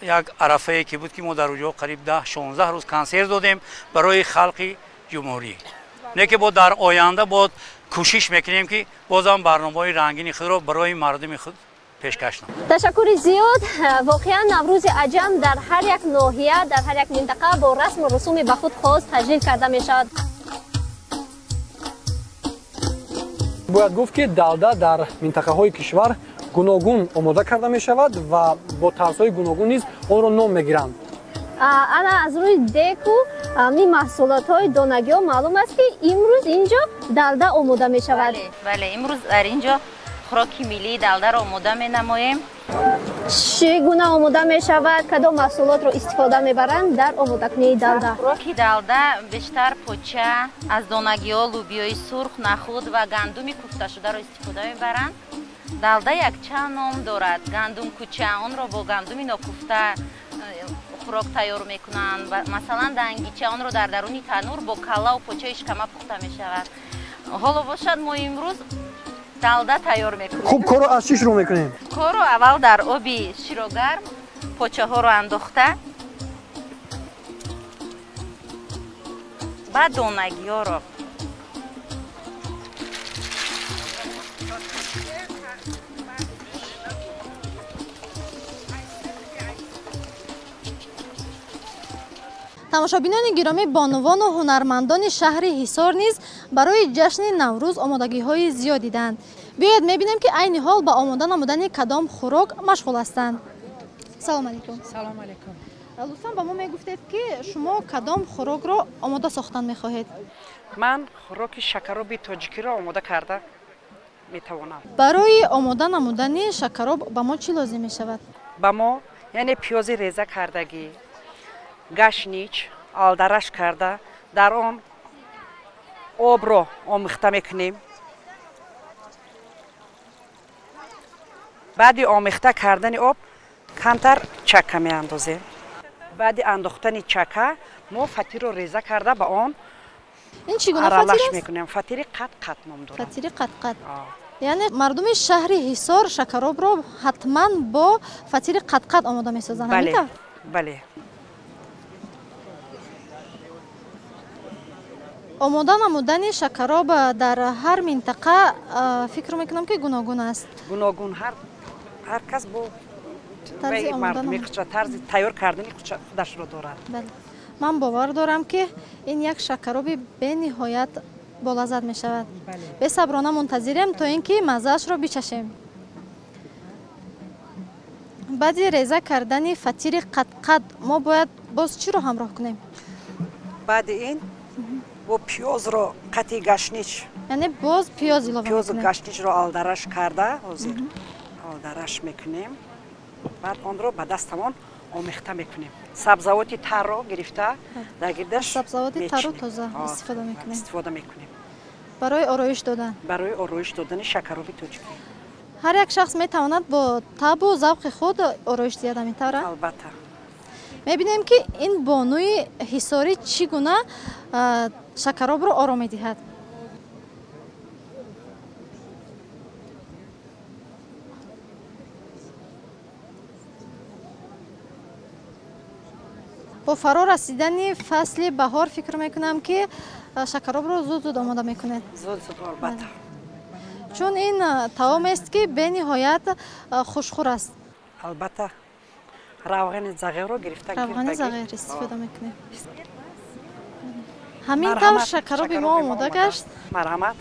як арафае ки буд, ки мо дар оҷо қариб 10-16 рӯз консерт додем барои халқи ҷумҳурӣ. Не ки бо дар оянда бо кӯшиш мекунем, ки бозам барномаҳои рангини худро барои мардуми худ пешкаш намоем. Ташаккури зиёд. Воқеан Наврӯзи аҷам дар ҳар як ноҳия, дар ҳар як минтақа бо расму русуми ба худ хос таҷлил карда мешавад. Бояд гуфт, ки далда дар минтақаҳои кишвар гуногун омода карда мешавад ва бо тарзҳои гуногун низ онро ном мегиранд. Ана аз рӯи деку ин маҳсулотҳои донагиҳо маълум аст, ки имрӯз инҷо далда омода мешавад. Бале, имрӯз дар инҷо хӯроки миллии далдаро омода менамоем. Чӣ гуна омода мешавад? Кадом маҳсулотро истифода мебаранд дар омодакунии далда? Хӯроки далда бештар поча аз донагиҳо, лӯбиёи сурх, нахуд ва гандуми куфташударо истифода мебаранд. Далда якчанд ном дорад. Гандумкӯча, онро бо гандуми нокуфта хӯрок тайёр мекунанд. Масалан, дангича, онро дар даруни танур бо каллаву почаи шикама пухта мешавад. Ҳоло бошад, мо имрӯз далда тайёр мекунем. Хуб, корро аз чӣ шурӯъ мекунем? Корро аввал дар оби широгарм почаҳоро андохта, баъд донагиҳоро. Тамошобинони гиромӣ, бонувону ҳунармандони шаҳри Ҳисор низ барои ҷашни Наврӯз омодагиҳои зиёд диданд. Биёед мебинем, ки айни ҳол ба омода намудани кадом хӯрок машғул ҳастанд. Салом алейкум. Салом алейкум. Лутфан ба мо мегуфтед, ки шумо кадом хӯрокро омода сохтан мехоҳед? Ман хӯроки шакароби тоҷикиро омода карда метавонам. Барои омода намудани шакароб ба мо чӣ лозим мешавад? Ба мо яъне пиёзи реза кардагӣ, гашнич алдараш карда, дар он обро омехта мекунем. Баъди омехта кардани об камтар чака меандозем. Баъди андохтани чака мо фатирро реза карда ба он ин чӣ гуна фатир аралаш аст? мекунем. Фатири қат-қат ном дорад. Фатири қат-қат. Яъне мардуми шаҳри Ҳисор шакаробро ҳатман бо фатири қат-қат омода месозанд, ҳамин Бале, тавр? Бале. Омода намудани шакароб дар ҳар минтақа, фикр мекунам, ки гуногун аст. Гуногун, ҳар кас бо тарзи омода мардуми тарзи тайёр кардани худашро дорад. Бале. Ман бовар дорам, ки ин як шакароби бениҳоят болаззат мешавад. Бесаброна мунтазирем, то ин ки маззаашро бичашем. Баъди реза кардани фатири қадқад мо бояд боз чиро ҳамроҳ кунем? Баъди ин бо пиёзро қати гашнич, яъне боз пиёз илова пиёзу мекунем. Гашничро алдараш карда, ҳозир алдараш мекунем, баъд онро ба дастамон омехта мекунем. Сабзавоти тарро гирифта дар гирдаш сабзавоти тару мечинем. Тоза истифода мекунем. Истифода мекунем. Барои ороиш додан. Барои ороиш додани шакароби тоҷикӣ. Ҳар як шахс метавонад бо табу завқи худ ороиш диҳад, ҳамин тавр? Албатта. Мебинем, ки ин бонуи ҳисорӣ чӣ гуна шакаробро оро медиҳад. Бо фаро расидани фасли баҳор фикр мекунам, ки шакаробро зуд зуд омода мекунед. Зуд зуд, албатта. Чун ин таомест, ки бениҳоят хушхӯр аст. Албатта, равғани зағирро гирифта равғани гирифтагӣ. Зағир истифода мекунем. Ҳамин Марҳамат, тавр шакароби мо шакароби мо омода омода. гашт. Марҳамат.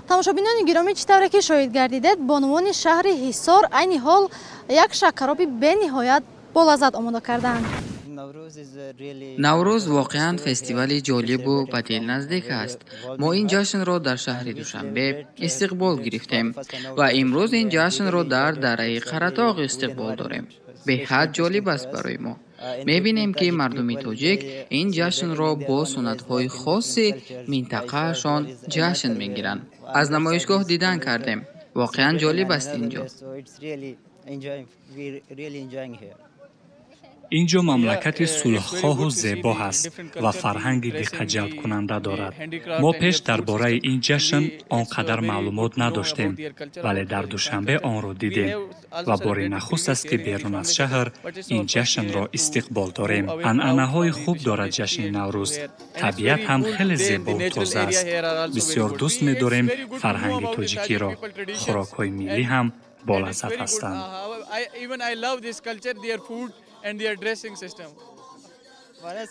Тамошобинони гиромӣ, чӣ тавре ки шоҳид гардидед, бонувони шаҳри Ҳисор айни ҳол як шакароби бениҳоят болаззат омода кардаанд. Наврӯз воқеан фестивали ҷолибу ба дил наздик аст. Мо ин ҷашнро дар шаҳри Душанбе истиқбол гирифтем ва имрӯз ин ҷашнро дар дараи Қаратоғ истиқбол дорем. Беҳад ҷолиб аст барои мо. Мебинем, ки мардуми тоҷик ин ҷашнро бо суннатҳои хоси минтақаашон ҷашн мегиранд. Аз намоишгоҳ дидан кардем. Воқеан ҷолиб аст ин ҷо. Ин ҷо мамлакати сулҳхоҳу зебо ҳаст ва фарҳанги диққатҷалбкунанда дорад. Мо пеш дар бораи ин ҷашн он қадар маълумот надоштем, вале дар Душанбе онро дидем ва бори нахуст аст, ки берун аз шаҳр ин ҷашнро истиқбол дорем. Анъанаҳои хуб дорад ҷашни Наврӯз. Табиат ҳам хеле зебову тоза аст. Бисёр дӯст медорем фарҳанги тоҷикиро. Хӯрокҳои миллӣ ҳам болаззат ҳастанд.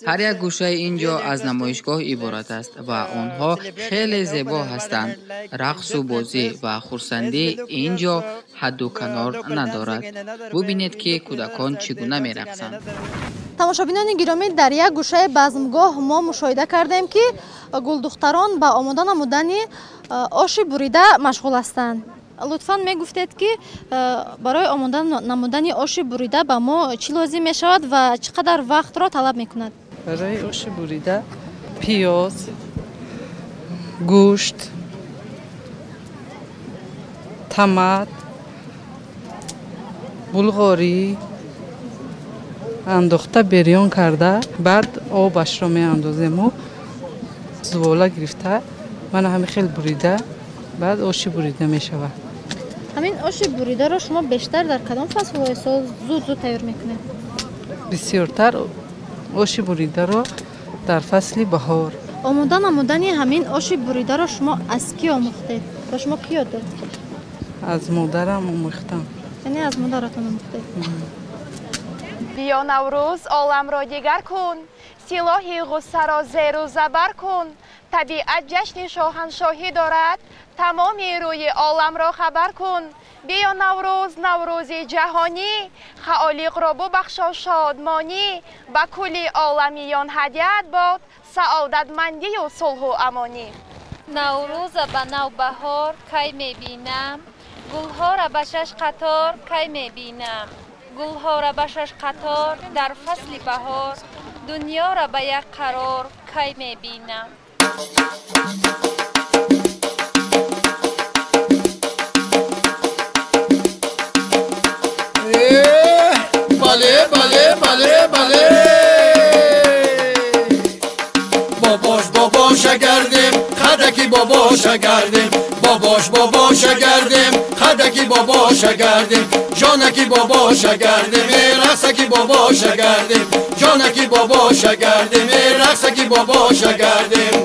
Ҳар як гӯшаи ин ҷо аз намоишгоҳ иборат аст ва онҳо хеле зебо ҳастанд. Рақсу бозӣ ва хурсандӣ ин ҷо ҳадду канор надорад. Бубинед, ки кӯдакон чӣ гуна мерақсанд. Тамошобинони гиромӣ, дар як гӯшаи базмгоҳ мо мушоҳида кардем, ки гулдухтарон ба омода намудани оши бурида машғул ҳастанд. Лутфан мегуфтед, ки барои омода намудани оши бурида ба мо чӣ лозим мешавад ва чӣ қадар вақтро талаб мекунад? Барои оши бурида пиёз, гӯшт, томат, булғорӣ андохта берён карда, баъд обашро меандозему зувола гирифта, мана ҳамин хел бурида, баъд оши бурида мешавад. Ҳамин оши буридаро шумо бештар дар кадом фаслҳои сол зуд-зуд тайёр мекунед? Бисёртар оши буридаро дар фасли баҳор. Омода намудани ҳамин оши буридаро шумо аз кӣ омӯхтед? Ба шумо кӣ ёд дод? Аз модарам омӯхтам. Яъне аз модаратон омӯхтед? Биё Наврӯз, оламро дигар кун, силоҳи ғуссаро зеру забар кун. Табиат ҷашни шоҳаншоҳӣ дорад, тамоми рӯи оламро хабар кун. Биё Наврӯз, Наврӯзи ҷаҳонӣ, хаолиқро бубахшо шодмонӣ. Ба кулли оламиён ҳадият бод саодатмандию сулҳу амонӣ. Наврӯза ба навбаҳор кай мебинам, гулҳора ба шаш қатор кай мебинам. Гулҳора ба шаш қатор дар фасли баҳор, дунёра ба як қарор кай мебинам. Бале, бале, бале, бале, бобош бобоша гардем, хадаки бобоша гардем, бобош бобоша гардем, хадаки бобоша гардем, ҷонаки бобоша гардем, рақсаки бобоша гардем, ҷонаки бобоша гардем, рақсаки бобоша гардем.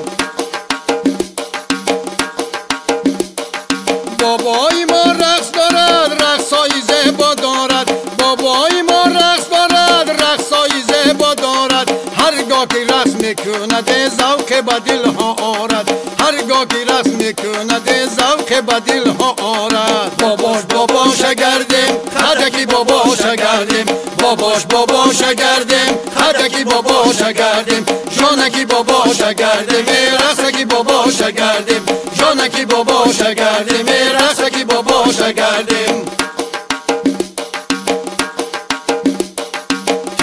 Бобои мо рақс дорад, рақсҳои зебо дорад. Бобои мо рақс дорад, рақсҳои зебо дорад. Ҳаргоҳ ки рақс мекунад, завқе ба дилҳо орад. Ҳаргоҳ ки рақс мекунад, завқе ба дилҳо орад. Бобош бобоша гардем, хадаки бобоша гардем, бобош бобоша гардем, хадаки бобоша гардем, ҷонаки бобоша гардем, рақсаки бобоша гардем, ҷонаки бобоша гардем, рақсаки бобоша гардем.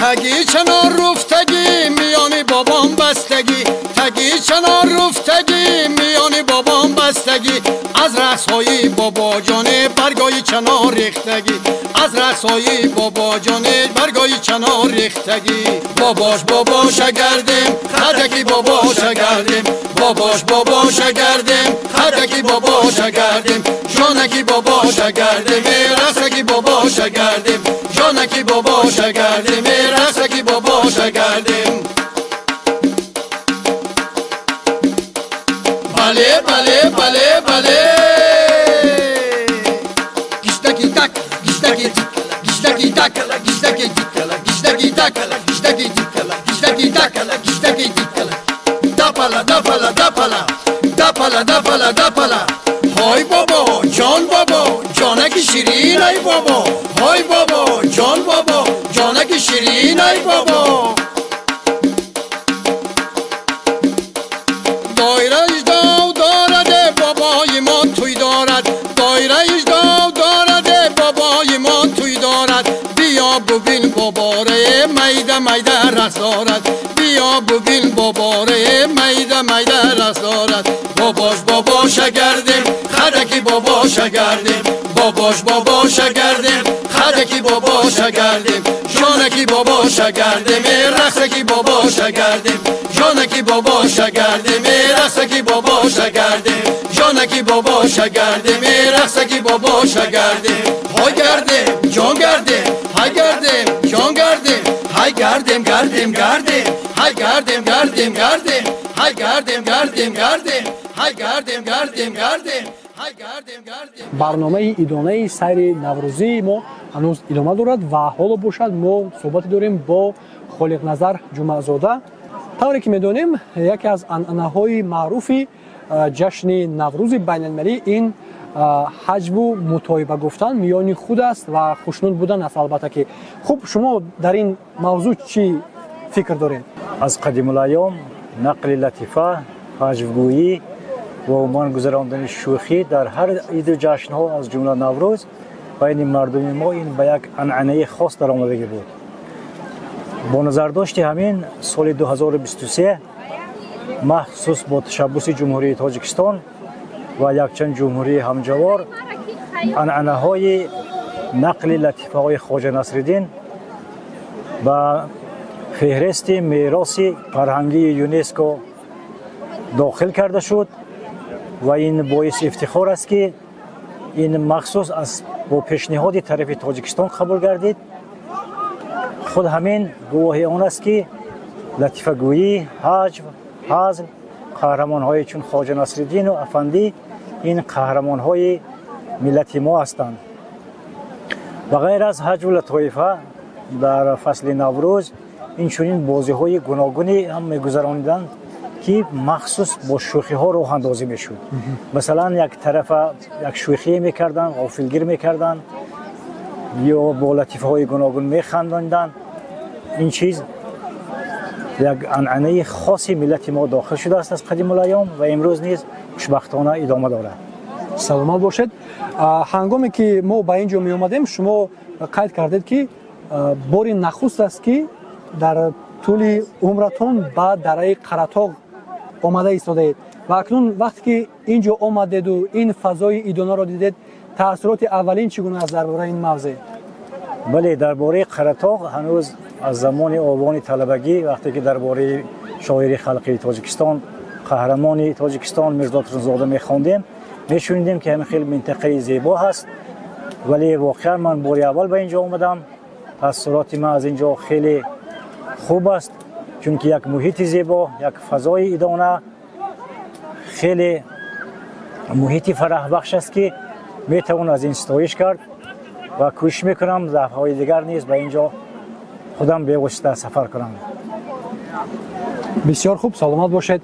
Таги чанор руфтагӣ, миёни бобом бастагӣ, таги чанор руфтагӣ, миёни бобом бастагӣ. Аз рақсҳои бобоҷоне баргои чанор рехтагӣ, аз рақсҳои бобоҷоне баргои чанор рехтагӣ. Бобош бобоша гардем, хадаки бобоша гардем, бобош бобоша гардем, хадаки бобоша гардем, ҷонаки бобоша гардем, рақсаки бобоша гардем, ҷонаки бобоша гардем, рақсаки бобоша гардем. Бале, бале, бале, бале, гишдаки так, гишдаки тик, гишдаки так, гишдаки тик, гишдаки так, гишдаки тик, гишдаки так, гишдаки тик. Дапала, дапала, дапала, дапала, дапала, дапала. Ҳой бобо, ҷон бобо, ҷонаки ширин ай бобо. Ҳой бобо, ҷон бобо, ҷонаки ширин ай бобо. Доираи дов дорад, бобои мо тӯй дорад. Доираи дов дорад, бобои мо тӯй дорад. Биё бубин. боборе майда майда рақс дорад биё бубин боборе майда майда рақс дорад бобош бобоша гардем хадаки бобоша гардем бобош бобоша гардем хадаки бобоша гардем ҷонаки бобоша гардем рақсаки бобоша гардем ҷонаки бобоша гардем рақсаки бобоша гардем ҷонаки бобоша гардем рақсаки бобоша гардем ҳой гардем ҷон гардем ҳай гардем ҷон гардем ҳай гардем гардем гардем ҳай гардем гардем гардем ҳай гардем гардем гардем ҳай гардем гардем гардем. Барномаи идонаи сайри наврӯзии мо ҳанӯз идома дорад ва ҳоло бошад мо суҳбате дорем бо Холиқназар Ҷумъазода. Тавре ки медонем, яке аз анъанаҳои маъруфи ҷашни Наврӯзи байналмилалӣ ин ҳаҷву мутоиба гуфтан миёни худ аст ва хушнуд будан аст. Албатта ки хуб, шумо дар ин мавзӯъ чӣ фикр доред? Аз қадимулайём нақли латифа, ҳаҷвгӯӣ ва умуман гузарондани шӯхӣ дар ҳар иду ҷашнҳо аз ҷумла Наврӯз байни мардуми мо ин ба як анъанаи хос даромадагӣ буд. Бо назардошти ҳамин соли 2023 махсус бо ташаббуси Ҷумҳурии Тоҷикистон ва якчанд ҷумҳурии ҳамҷавор анъанаҳои нақли латифаҳои Хоҷа Насриддин ба феҳристи мероси фарҳангии ЮНЕСКО дохил карда шуд ва ин боиси ифтихор аст, ки ин махсус аз бо пешниҳоди тарафи Тоҷикистон қабул гардид. Худ ҳамин гувоҳи он аст, ки латифагӯӣ, ҳаҷв, ҳазл, қаҳрамонҳои чун Хоҷа Насриддину Афандӣ ин қаҳрамонҳои миллати мо ҳастанд. Ба ғайр аз ҳаҷву латоифа дар фасли Наврӯз инчунин бозиҳои гуногуне ҳам мегузарониданд, ки махсус бо шӯхиҳо роҳандозӣ мешуд. Масалан, як тарафа як шӯхие мекарданд, ғофилгир мекарданд ё бо латифаҳои гуногун механдонданд. Ин чиз як анъанаи хоси миллати мо дохил шудааст аз қадимулайём ва имрӯз низ хушбахтона идома дорад. Саломат бошед. Ҳангоме ки мо ба ин ҷо меомадем, шумо қайд кардед, ки бори нахуст аст, ки дар тӯли умратон ба дараи Қаратоғ омада истодаед ва акнун вақте ки ин ҷо омадеду ин фазои идонаро дидед, таассуроти аввалин чӣ гуна аст дар бораи ин мавзеъ? Бале, дар бораи Қаратоғ ҳанӯз аз замони овони талабагӣ, вақте ки дар бораи шоири халқии Тоҷикистон, қаҳрамони Тоҷикистон Мирзо Турсунзода мехондем, мешунидем, ки ҳамин хел минтақаи зебо ҳаст. Вале воқеан ман бори аввал ба ин ҷо омадам. Таассуроти ман аз ин ҷо хеле хуб аст, чунки як муҳити зебо, як фазои идона, хеле муҳити фараҳбахш аст, ки метавон аз ин ситоиш кард ва кӯшиш мекунам дафъаҳои дигар низ ба ин ҷо худам бевосита сафар кунам. Бисёр хуб, саломат бошед.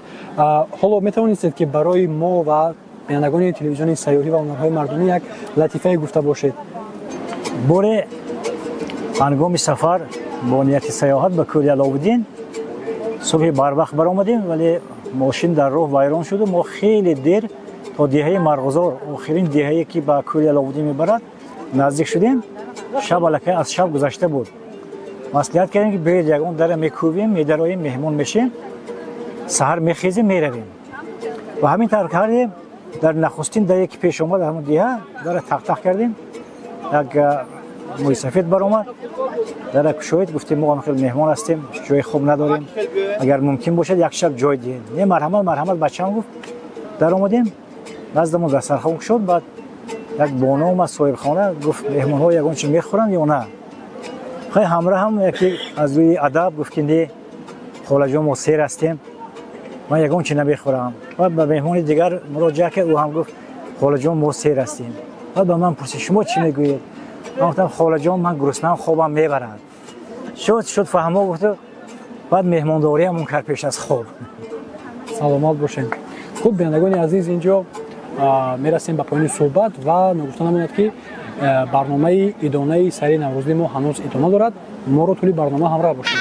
Ҳоло метавонистед, ки барои мо ва бинандагони телевизиони сайёҳӣ ва ҳунарҳои мардумӣ як латифае гуфта бошед? Боре ҳангоми сафар бо нияти саёҳат ба кӯли Аловуддин субҳи барвақт баромадем, вале мошин дар роҳ вайрон шуду мо хеле дер то деҳаи Марғузор, охирин деҳае ки ба кӯли Аловуддин мебарад, наздик шудем. Шаб аллакай аз шаб гузашта буд. Маслиҳат кардем, ки биёед ягон дара мекӯбем, медароем, меҳмон мешем, саҳар мехезем, меравем. Ва ҳамин тавр кардем. Дар нахустин дае ки пеш омад, ҳамон деҳа, дара тақтақ кардем, як мӯйсафед баромад, дара кушоид, гуфтем мо ҳам хеле меҳмон ҳастем, ҷои хуб надорем, агар мумкин бошад як шаб ҷой диҳед. Не, марҳамат, марҳамат, бачаам гуфт. Даромадем, наздамон дастархон кушод. Баъд як боно омад, соҳибхона, гуфт меҳмонҳо ягон чи мехӯранд ё на? Хай ҳамраҳам яке аз рӯи адаб гуфт, ки не, холаҷон, мо сер ҳастем, ман ягон чи намехӯрам. Баъд ба меҳмони дигар муроҷиат кард, ӯ ҳам гуфт холаҷон, мо сер ҳастем. Баъд ба ман пурсид, шумо чӣ мегӯед? Ман гуфтам холаҷон, ман гуруснаам, хобам мебарад. Шуд шуд, фаҳмо гуфту, баъд меҳмондориамон кард пеш аз хоб. Саломат бошед. Хуб, бинандагони азиз, инҷо мерасем ба поёни суҳбат ва ногуфта намонад, ки барномаи идонаи сайри наврӯзии мо ҳанӯз идома дорад. Моро тӯли барнома ҳамроҳ бошед.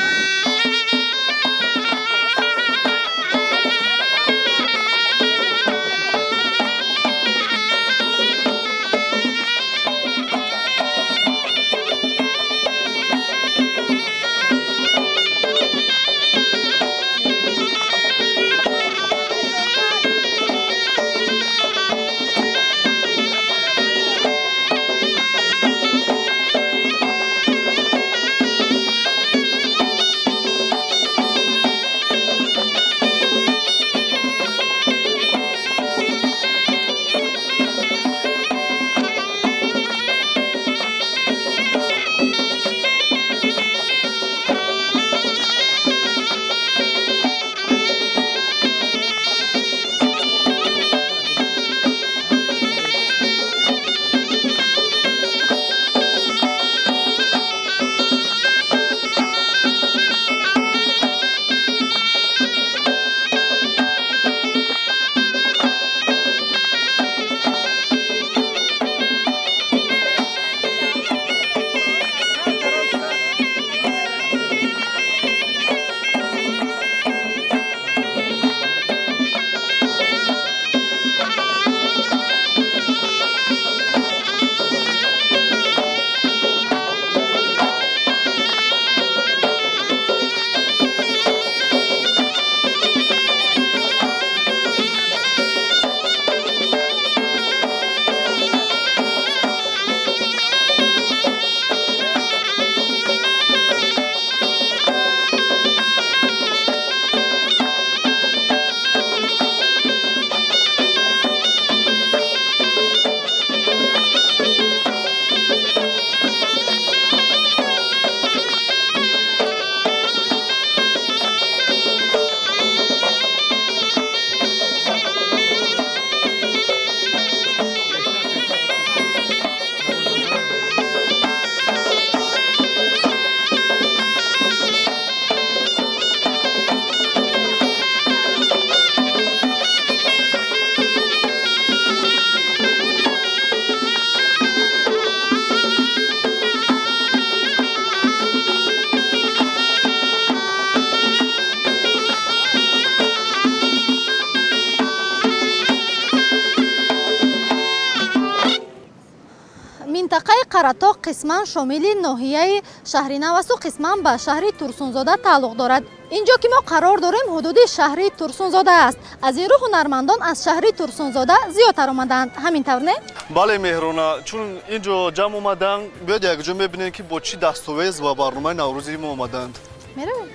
Минтақаи Қаратоғ қисман шомили ноҳияи Шаҳринав асту қисман ба шаҳри Турсунзода тааллуқ дорад. Инҷо ки мо қарор дорем, ҳудуди шаҳри Турсунзода аст. Аз ин рӯ ҳунармандон аз шаҳри Турсунзода зиёдтар омадаанд. Ҳамин тавр, не? Бале, Меҳрона, чун инҷо ҷамъ омаданд, биёд якҷо мебинем, ки бо чӣ дастовез ва барномаи наврӯзии мо омаданд. Меравем.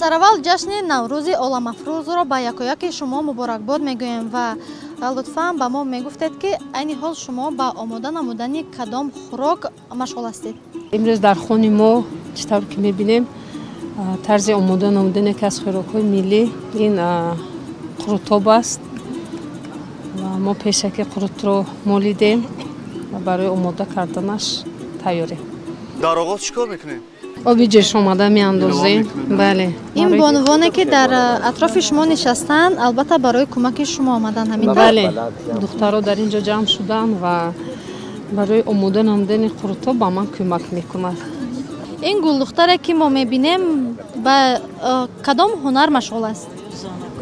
Сараввал ҷашни Наврӯзи оламафрӯзро ба якояки шумо муборакбод мегӯем ва лутфан ба мо мегуфтед, ки айни ҳол шумо ба омода намудани кадом хӯрок машғул ҳастед? Имрӯз дар хони мо, чӣ тавр ки мебинем, тарзи омода намудани яке аз хӯрокҳои миллӣ ин қурутоб аст. Ва мо пешаки қурутро молидем ва барои омода карданаш тайёрем. Дар оғоз чӣ кор мекунем? Оби ҷӯшомада меандозем. Бале. Ин бонувоне ки дар атрофи шумо нишастанд, албатта барои кӯмаки шумо омаданд, ҳамин тавр? Бале, духтаро дар ин ҷо ҷамъ шуданд ва барои омода намудани қурутоб ба ман кӯмак мекунад. Ин гулдухтаре ки мо мебинем, ба кадом ҳунар машғул аст?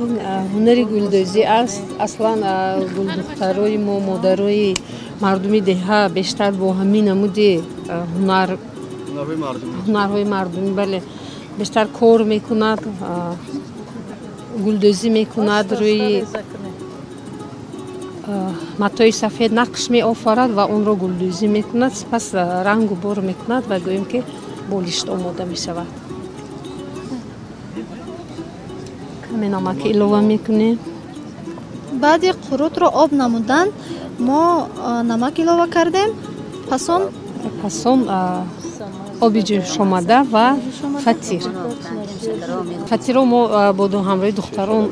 Ин ҳунари гулдӯзӣ аст. Аслан гулдухтарои мо, модарои мардуми деҳа бештар бо ҳамин намуди ҳунар, ҳунарҳои мардумӣ, бале, бештар кор мекунад, гулдӯзӣ мекунад, рӯи матои сафед нақш меофарад ва онро гулдӯзӣ мекунад, сипас рангу бор мекунад ва гӯем ки болишт омода мешавад. Каме намак илова мекунем. Баъди қурутро об намудан мо намак илова кардем, пасон оби ҷӯшомада ва фатир. Фатирро мо бо ҳамроҳи духтарон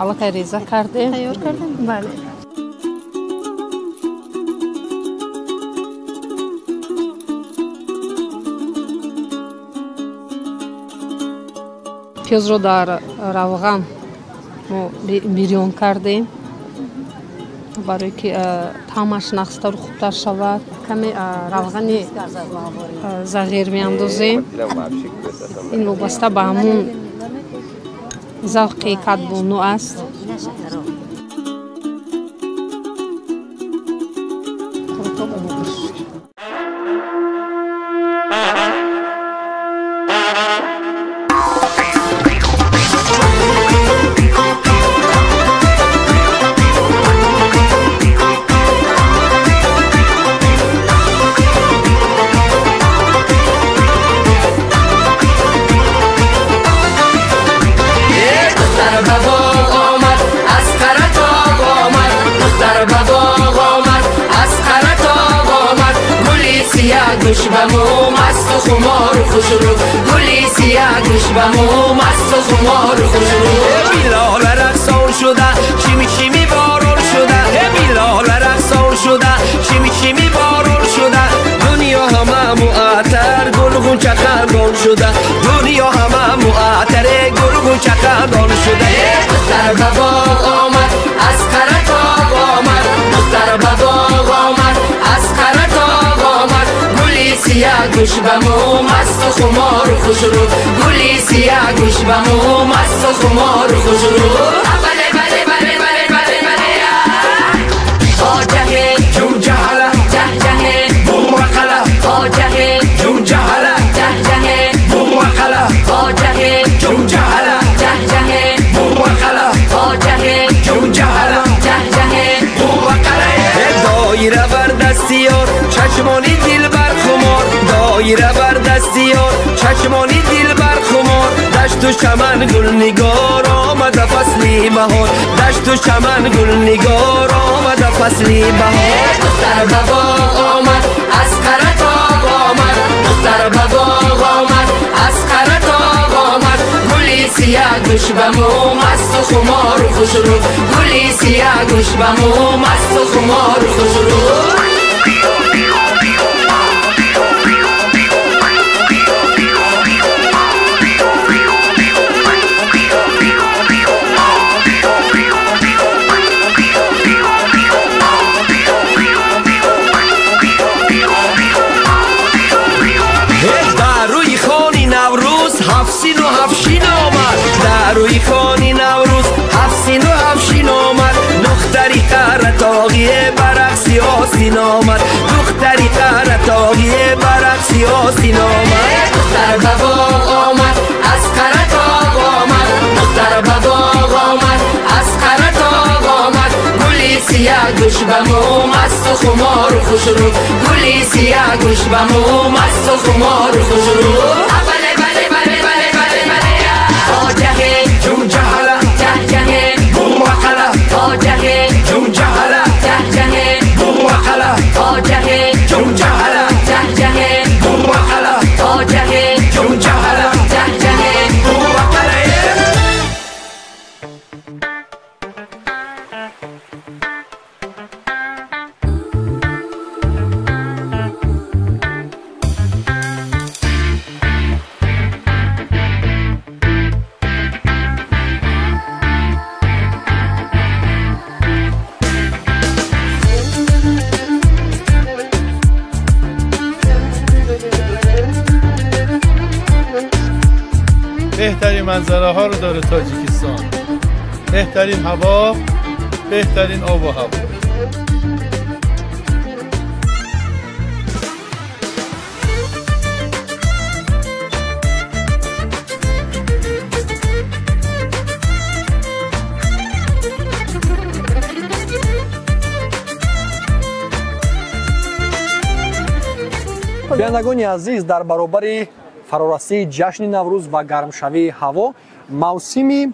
аллакай реза кардем. Тайёр кардем? Бале. Пиёзро дар равған мо бирён кардем, барое ки таъмаш нағзтару хубтар шавад. Каме равғани зағир меандозем. Ин вобаста ба ҳамун завқи кадбону аст. Қурутоб омода шуд. گوش به مو مست و خمار خوش رو، گلی سیاه گوش به مو مست و خمار خوش رو. بیلال رقصان شده چیمی چیمی بارون شده، بیلال رقصان شده چیمی چیمی بارون شده، دنیا همه معطر گل غنچه خندان شده، دنیا همه معطر گل غنچه خندان شده. دختر به باغ آمد از قره‌تاغ آمد، دختر به باغ آمد از قره‌تاغ آمد، گلی سیاه گوش به مو مست و خمار خوش رو، گلی سیاه گوش به مو مست و خمار خوش رو. بله بله بله بله بله بله آجه جون جهله جه جه بوقله، آجه جون جهله جه جه بوقله، آجه جون جهله جه جه بوقله، آجه جون جهله جه جه بوقله. دایره بر دستیار چشمانی دل بر خمار، دایره بر دستیار چشمانی دل بر خمار، دشت و چمن گل نگار آمده فصلی بهار، دشت و چمن گل نگار آمده فصلی بهار. دختر به باغ آمد از قره‌تاغ آمد، دختر به باغ آمد از قره‌تاغ آمد، گلی سیاه گوش به مو مست و خمار خوش رو، گلی سیاه گوش به مو مست و خمار خوش رو. در روی خانی نوروز هفت سین و هفت شین آمد، دختری قره‌تاغی برقصی آستین آمد، دختری قره‌طاغی به رقصی آستین آمد. دختر به باغ آمد از قره‌طاغ آمد، دختر به باغ آمد از قره‌طاغ آمد، گلی سیاه گوش به مو مست و خمار و خوش رو، گلی سیاه گوش به مو مست و خمار و خوش رو. بله بله بله بله بله بله آجه جون جهله جه جه بوقله، آجه جون جهله جه جه بوقله، آجه جون جهله جه جه بوقله، آجه جون جهله جه جه بوقله. بهترین منظره ها رو داره تاجیکستان، بهترین هوا، بهترین آب و هوا. бинандагони азиз, дар баробари фарорасии ҷашни Наврӯз ва гармшавии ҳаво, мавсими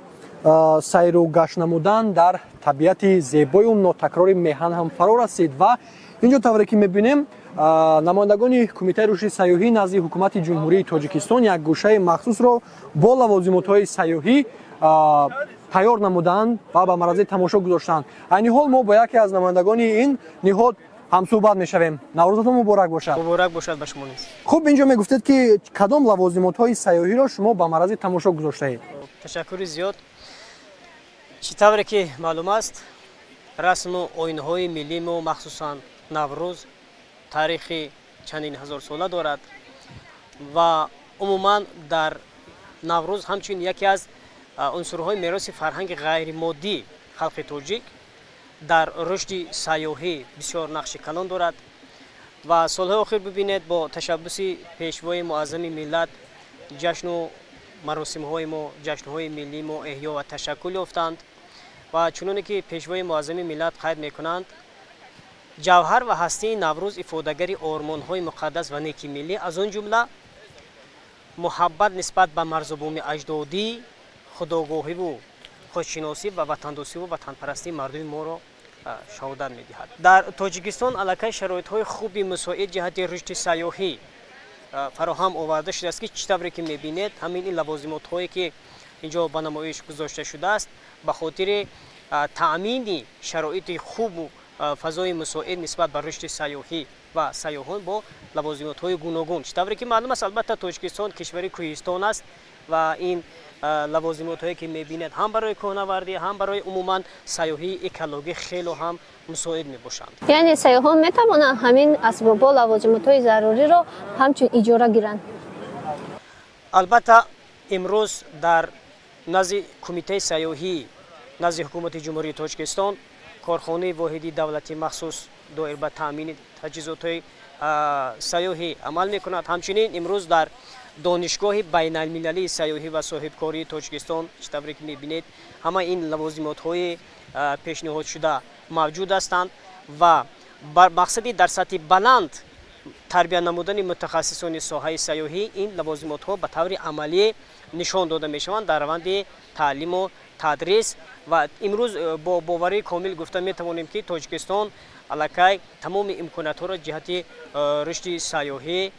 сайру гашт намудан дар табиати зебою нотакрори меҳан ҳам фаро расид ва инҷо тавре ки мебинем, намояндагони Кумитаи рушди сайёҳӣ назди Ҳукумати Ҷумҳурии Тоҷикистон як гӯшаи махсусро бо лавозимотҳои сайёҳӣ тайёр намуданд ва ба маъризаи тамошо гузоштанд. Айни ҳол мо бо яке аз намояндагони ин ниҳод ҳамсӯҳбат мешавем. Наврӯзатон муборак бошад. Муборак бошад ба шумо низ. Хуб, инҷо мегуфтед, ки кадом лавозимотҳои сайёҳиро шумо ба маъризаи тамошо гузоштаед? Ташаккури зиёд. Чӣ тавре ки маълум аст, расму оинҳои миллии мо, махсусан Наврӯз, таърихи чандин ҳазорсола дорад ва умуман дар Наврӯз ҳамчун яке аз унсурҳои мероси фарҳанги ғайримоддии халқи тоҷик дар рушди сайёҳӣ бисёр нақши калон дорад. Ва солҳои охир бибинед, бо ташаббуси Пешвои Муаззами миллат ҷашну маросимҳои мо, ҷашнҳои миллии мо эҳё ва ташаккул ёфтанд ва чуноне ки Пешвои Муаззами миллат қайд мекунанд, ҷавҳар ва ҳастии Наврӯз ифодагари ормонҳои муқаддас ва неки миллӣ, аз он ҷумла муҳаббат нисбат ба марзубуми аҷдодӣ, худогоҳиву худшиносӣ ва ватандӯстиву ватанпарастии мардуми моро шаҳодат медиҳад. Дар Тоҷикистон аллакай шароитҳои хуби мусоид ҷиҳати рушди сайёҳӣ фароҳам оварда шудааст, ки чӣ тавре ки мебинед, ҳамин ин лавозимотҳое ки инҷо ба намоиш гузошта шудааст, ба хотири таъмини шароити хубу фазои мусоид нисбат ба рушди сайёҳӣ ва сайёҳон бо лавозимотҳои гуногун. Чӣ тавре ки маълум аст, албатта Тоҷикистон кишвари кӯҳистон аст ва ин лавозимотҳое ки мебинед ҳам барои кӯҳнавардӣ, ҳам барои умуман сайёҳии экологӣ хело ҳам мусоид мебошанд. Яъне сайёҳон метавонанд ҳамин асбобҳо, лавозимотҳои заруриро ҳамчун иҷора гиранд? Албатта, имрӯз дар назди Кумитаи сайёҳӣ назди Ҳукумати Ҷумҳурии Тоҷикистон корхонаи воҳиди давлатӣ махсус доир ба таъмини таҷҳизотҳои сайёҳӣ амал мекунад. Ҳамчунин имрӯз дар Донишгоҳи байналмилалии сайёҳӣ ва соҳибкории Тоҷикистон, чӣ тавре ки мебинед, ҳама ин лавозимотҳои пешниҳодшуда мавҷуд ҳастанд ва ба мақсади дар сатҳи баланд тарбия намудани мутахассисони соҳаи сайёҳӣ ин лавозимотҳо ба таври амалӣ нишон дода мешаванд дар раванди таълиму тадрис. Ва имрӯз бо боварии комил гуфта метавонем, ки Тоҷикистон аллакай тамоми имкониятҳоро ҷиҳати рушди сайёҳӣ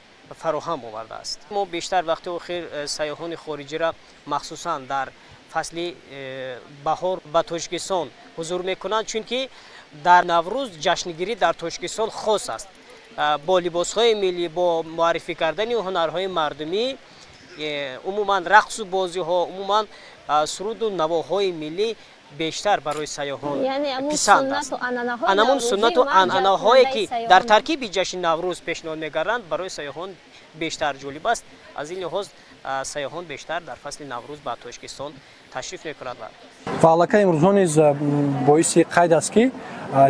фароҳам овардааст. Мо бештар вақти охир сайёҳони хориҷиро махсусан дар фасли баҳор ба Тоҷикистон ҳузур мекунанд, чунки дар Наврӯз ҷашнгирӣ дар Тоҷикистон хос аст. Бо либосҳои миллӣ, бо муаррифӣ кардани ҳунарҳои мардумӣ, умуман рақсу бозиҳо, умуман суруду навоҳои миллӣ бештар барои сайёҳон писанд аст. Анамун суннату анъанаҳое ки дар таркиби ҷашни Наврӯз пешниҳод мегарданд, барои сайёҳон бештар ҷолиб аст. Аз ин лиҳоз Сайёҳон бештар дар фасли Наврӯз ба Тоҷикистон ташриф мекунанд. Ва аллакай имрӯзҳо низ боиси қайд аст, ки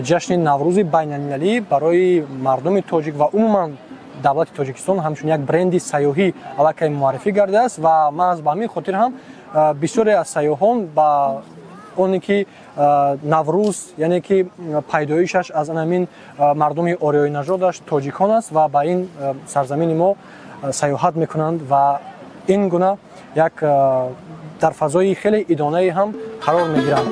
ҷашни Наврӯзи байналмилалӣ барои мардуми тоҷик ва умуман давлати Тоҷикистон ҳамчун як бренди сайёҳӣ аллакай муаррифӣ гардидааст ва маҳз ба ҳамин хотир ҳам бисёре аз сайёҳон ба оне ки Наврӯз, яъне ки пайдоишаш аз ҳамин мардуми ориёинажодаш тоҷикон аст ва ба ин сарзамини мо сайёҳат мекунанд ва ин гуна як дар фазои хеле идонае ҳам қарор мегиранд.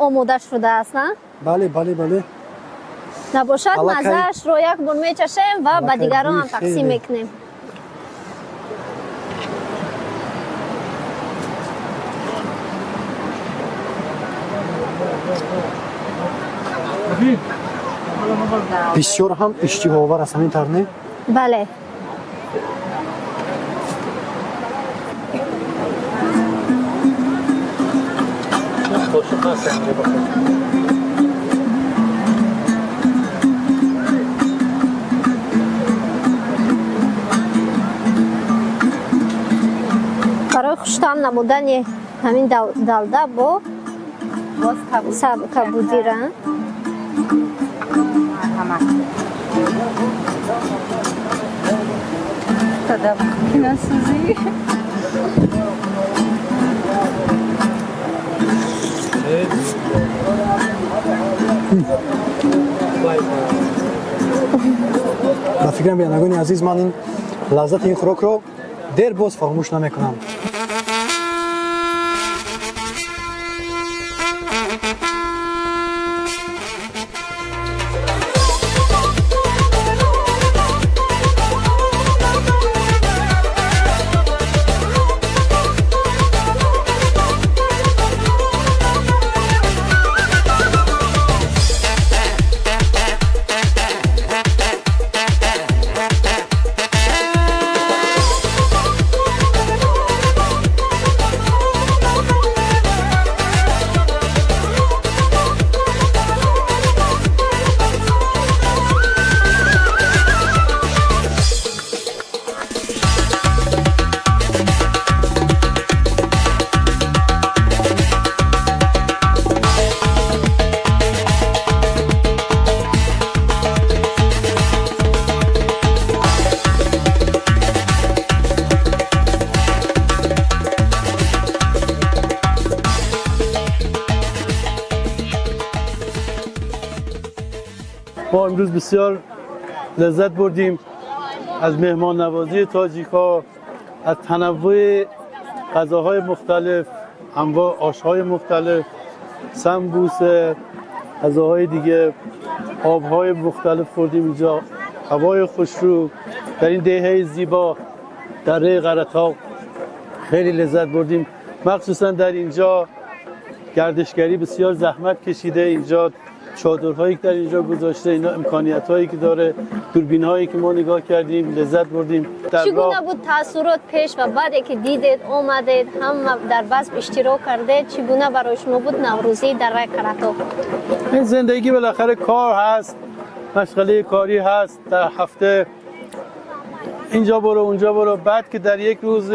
Омода шудааст, на? Бале, бале, бале. Набошад, мазаашро як бор мечашем ва ба дигарон ҳам тақсим мекунем. Бисёр ҳам иштиҳоовар аст, ҳамин тавр, не? Бале. Барои хуштаъм намудани ҳамин далда бо кабудира. Фикрам, бинандагони азиз, ман ин лаззати ин хӯрокро дер боз фаромӯш намекунам. ما امروز بسیار لذت بردیم از مهمان نوازی تاجیک‌ها، از تنوع غذاهای مختلف، انواع آش‌های مختلف، سمبوسه، غذاهای دیگه، آب‌های مختلف خوردیم اینجا، هوای خوشرو در این دهه زیبا دره قره‌طاق خیلی لذت بردیم. مخصوصا در اینجا گردشگری بسیار زحمت کشیده، اینجا چادرهایی که در اینجا گذاشته، اینا امکانیت‌هایی که داره، دوربین‌هایی که ما نگاه کردیم لذت بردیم. چگونه بود تاثیرات پیش و بعد که دیدید اومدید هم در بزم اشتراک کرده، چگونه برای شما بود نوروزی در قره‌طاق؟ این زندگی بالاخره کار هست، مشغله کاری هست، در هفته اینجا برو اونجا برو، بعد که در یک روز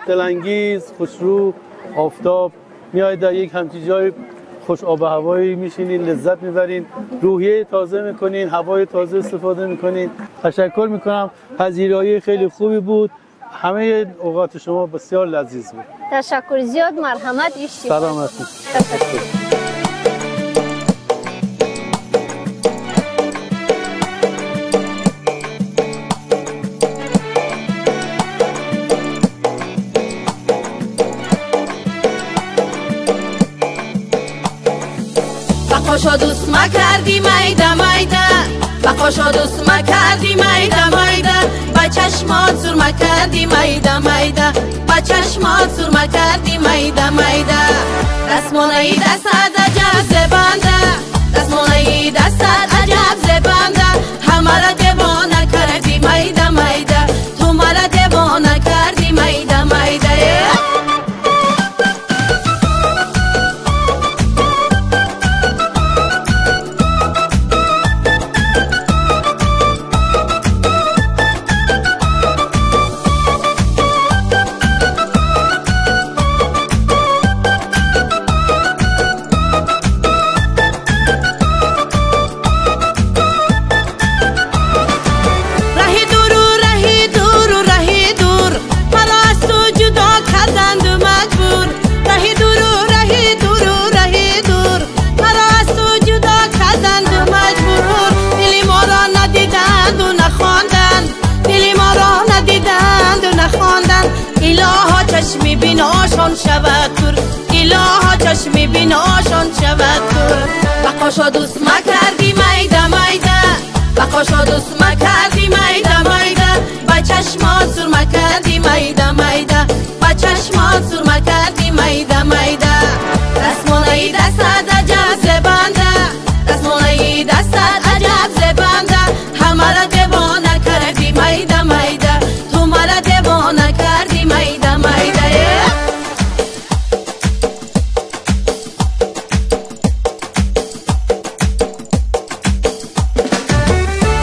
دلانگیز خوشرو آفتاب میای در یک همچین جای خوش آب و هوایی میشینین، لذت میبرین، روحیه تازه میکنین، هوای تازه استفاده میکنین. تشکر میکنم، پذیرایی خیلی خوبی بود، همه اوقات شما بسیار لذیذ بود. تشکر زیاد، مرحمت. سلامتی. تشکر. بقاشا دوست مکردی میده میده، بقاشا دوست مکردی میده میده، با چشمات سر مکردی میده میده، با چشمات سر مکردی میده میده. دستمالای دستت عجب زبنده، دستمالای دستت عجب زبنده، همه را دیوانه کردی میده میده، تو مرا دیوانه کردی میده میده. چشمی بیناشان شود کور، الها چشمی بیناشان شود کور. بقاشا دوست مکردی میده میده، بقاشا دوست مکردی میده میده، با چشمات سر مکردی میده میده، با چشمات سر مکردی میده میده. دستمالای دستت عجب زبنده، دستمالای دستت عجب زبنده، همه را دیوانه کردی میده میده، تو مرا دیوانه کردی میده میده.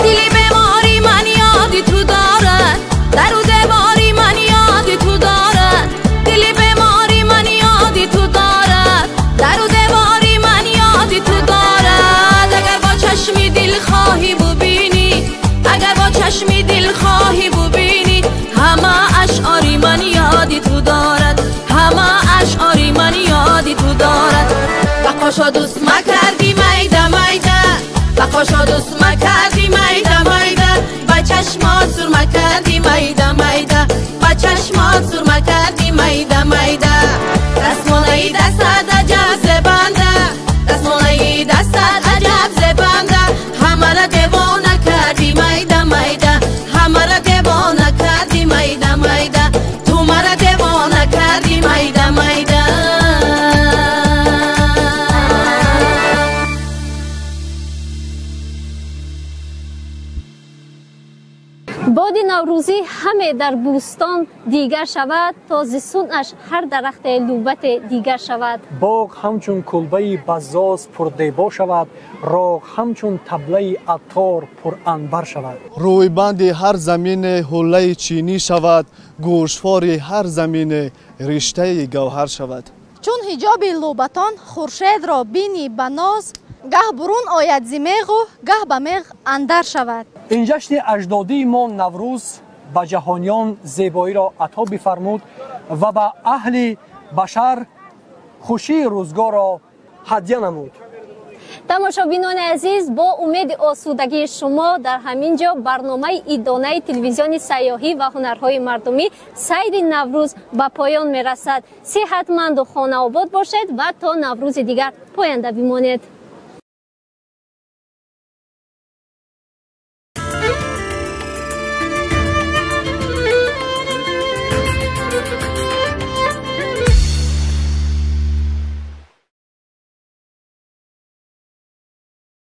دلی بیماری من یادی تو دارد، در و دیواری من یادی تو دارد، دلی بیماری من یادی تو دارد، در و دیواری من یادی تو دارد. اگر با چشمی دل خواهی ببینی، اگر با چشمی دل خواهی ببینی، همه اشعاری من یادی تو دارد، همه اشعاری من یادی تو دارد. بقاشا دوست مکردی میده میده، بقاشا دوست مکردی میده میده، با Чашмот сурма кардӣ майда майда, ба чашмот сурма кардӣ майда майда. Дастмолаи дастат аҷаб зебанда, дастмолаи дастат аҷаб зебанда. Ҳамара девона кардӣ майда майда, ҳамара девона кардӣ майда майда. Ту мара девона кардӣ майда майда. Боди наврӯзӣ ҳаме дар бӯстон дигар шавад, то зи сунъаш ҳар дарахте лӯбате дигар шавад. Боғ ҳамчун кулбаи баззоз пурдебо шавад, роғ ҳамчун таблаи аттор пуранбар шавад. Рӯйбанди ҳар замине ҳуллаи чинӣ шавад, гӯшвори ҳар замине риштаи гавҳар шавад. Чун ҳиҷоби лӯбатон хуршедро бинӣ ба ноз, гаҳ бурун ояд зи меғу гаҳ ба меғ андар шавад. Ин ҷашни аҷдодии мо Наврӯз ба ҷаҳониён зебоиро ато бифармуд ва ба аҳли башар хушии рӯзгорро ҳадя намуд. Тамошобинони азиз, бо умеди осудагии шумо дар ҳамин ҷо барномаи идонаи телевизиони сайёҳӣ ва ҳунарҳои мардумӣ сайри Наврӯз ба поён мерасад. Сиҳатманду хонаобод бошед ва то Наврӯзи дигар поянда бимонед.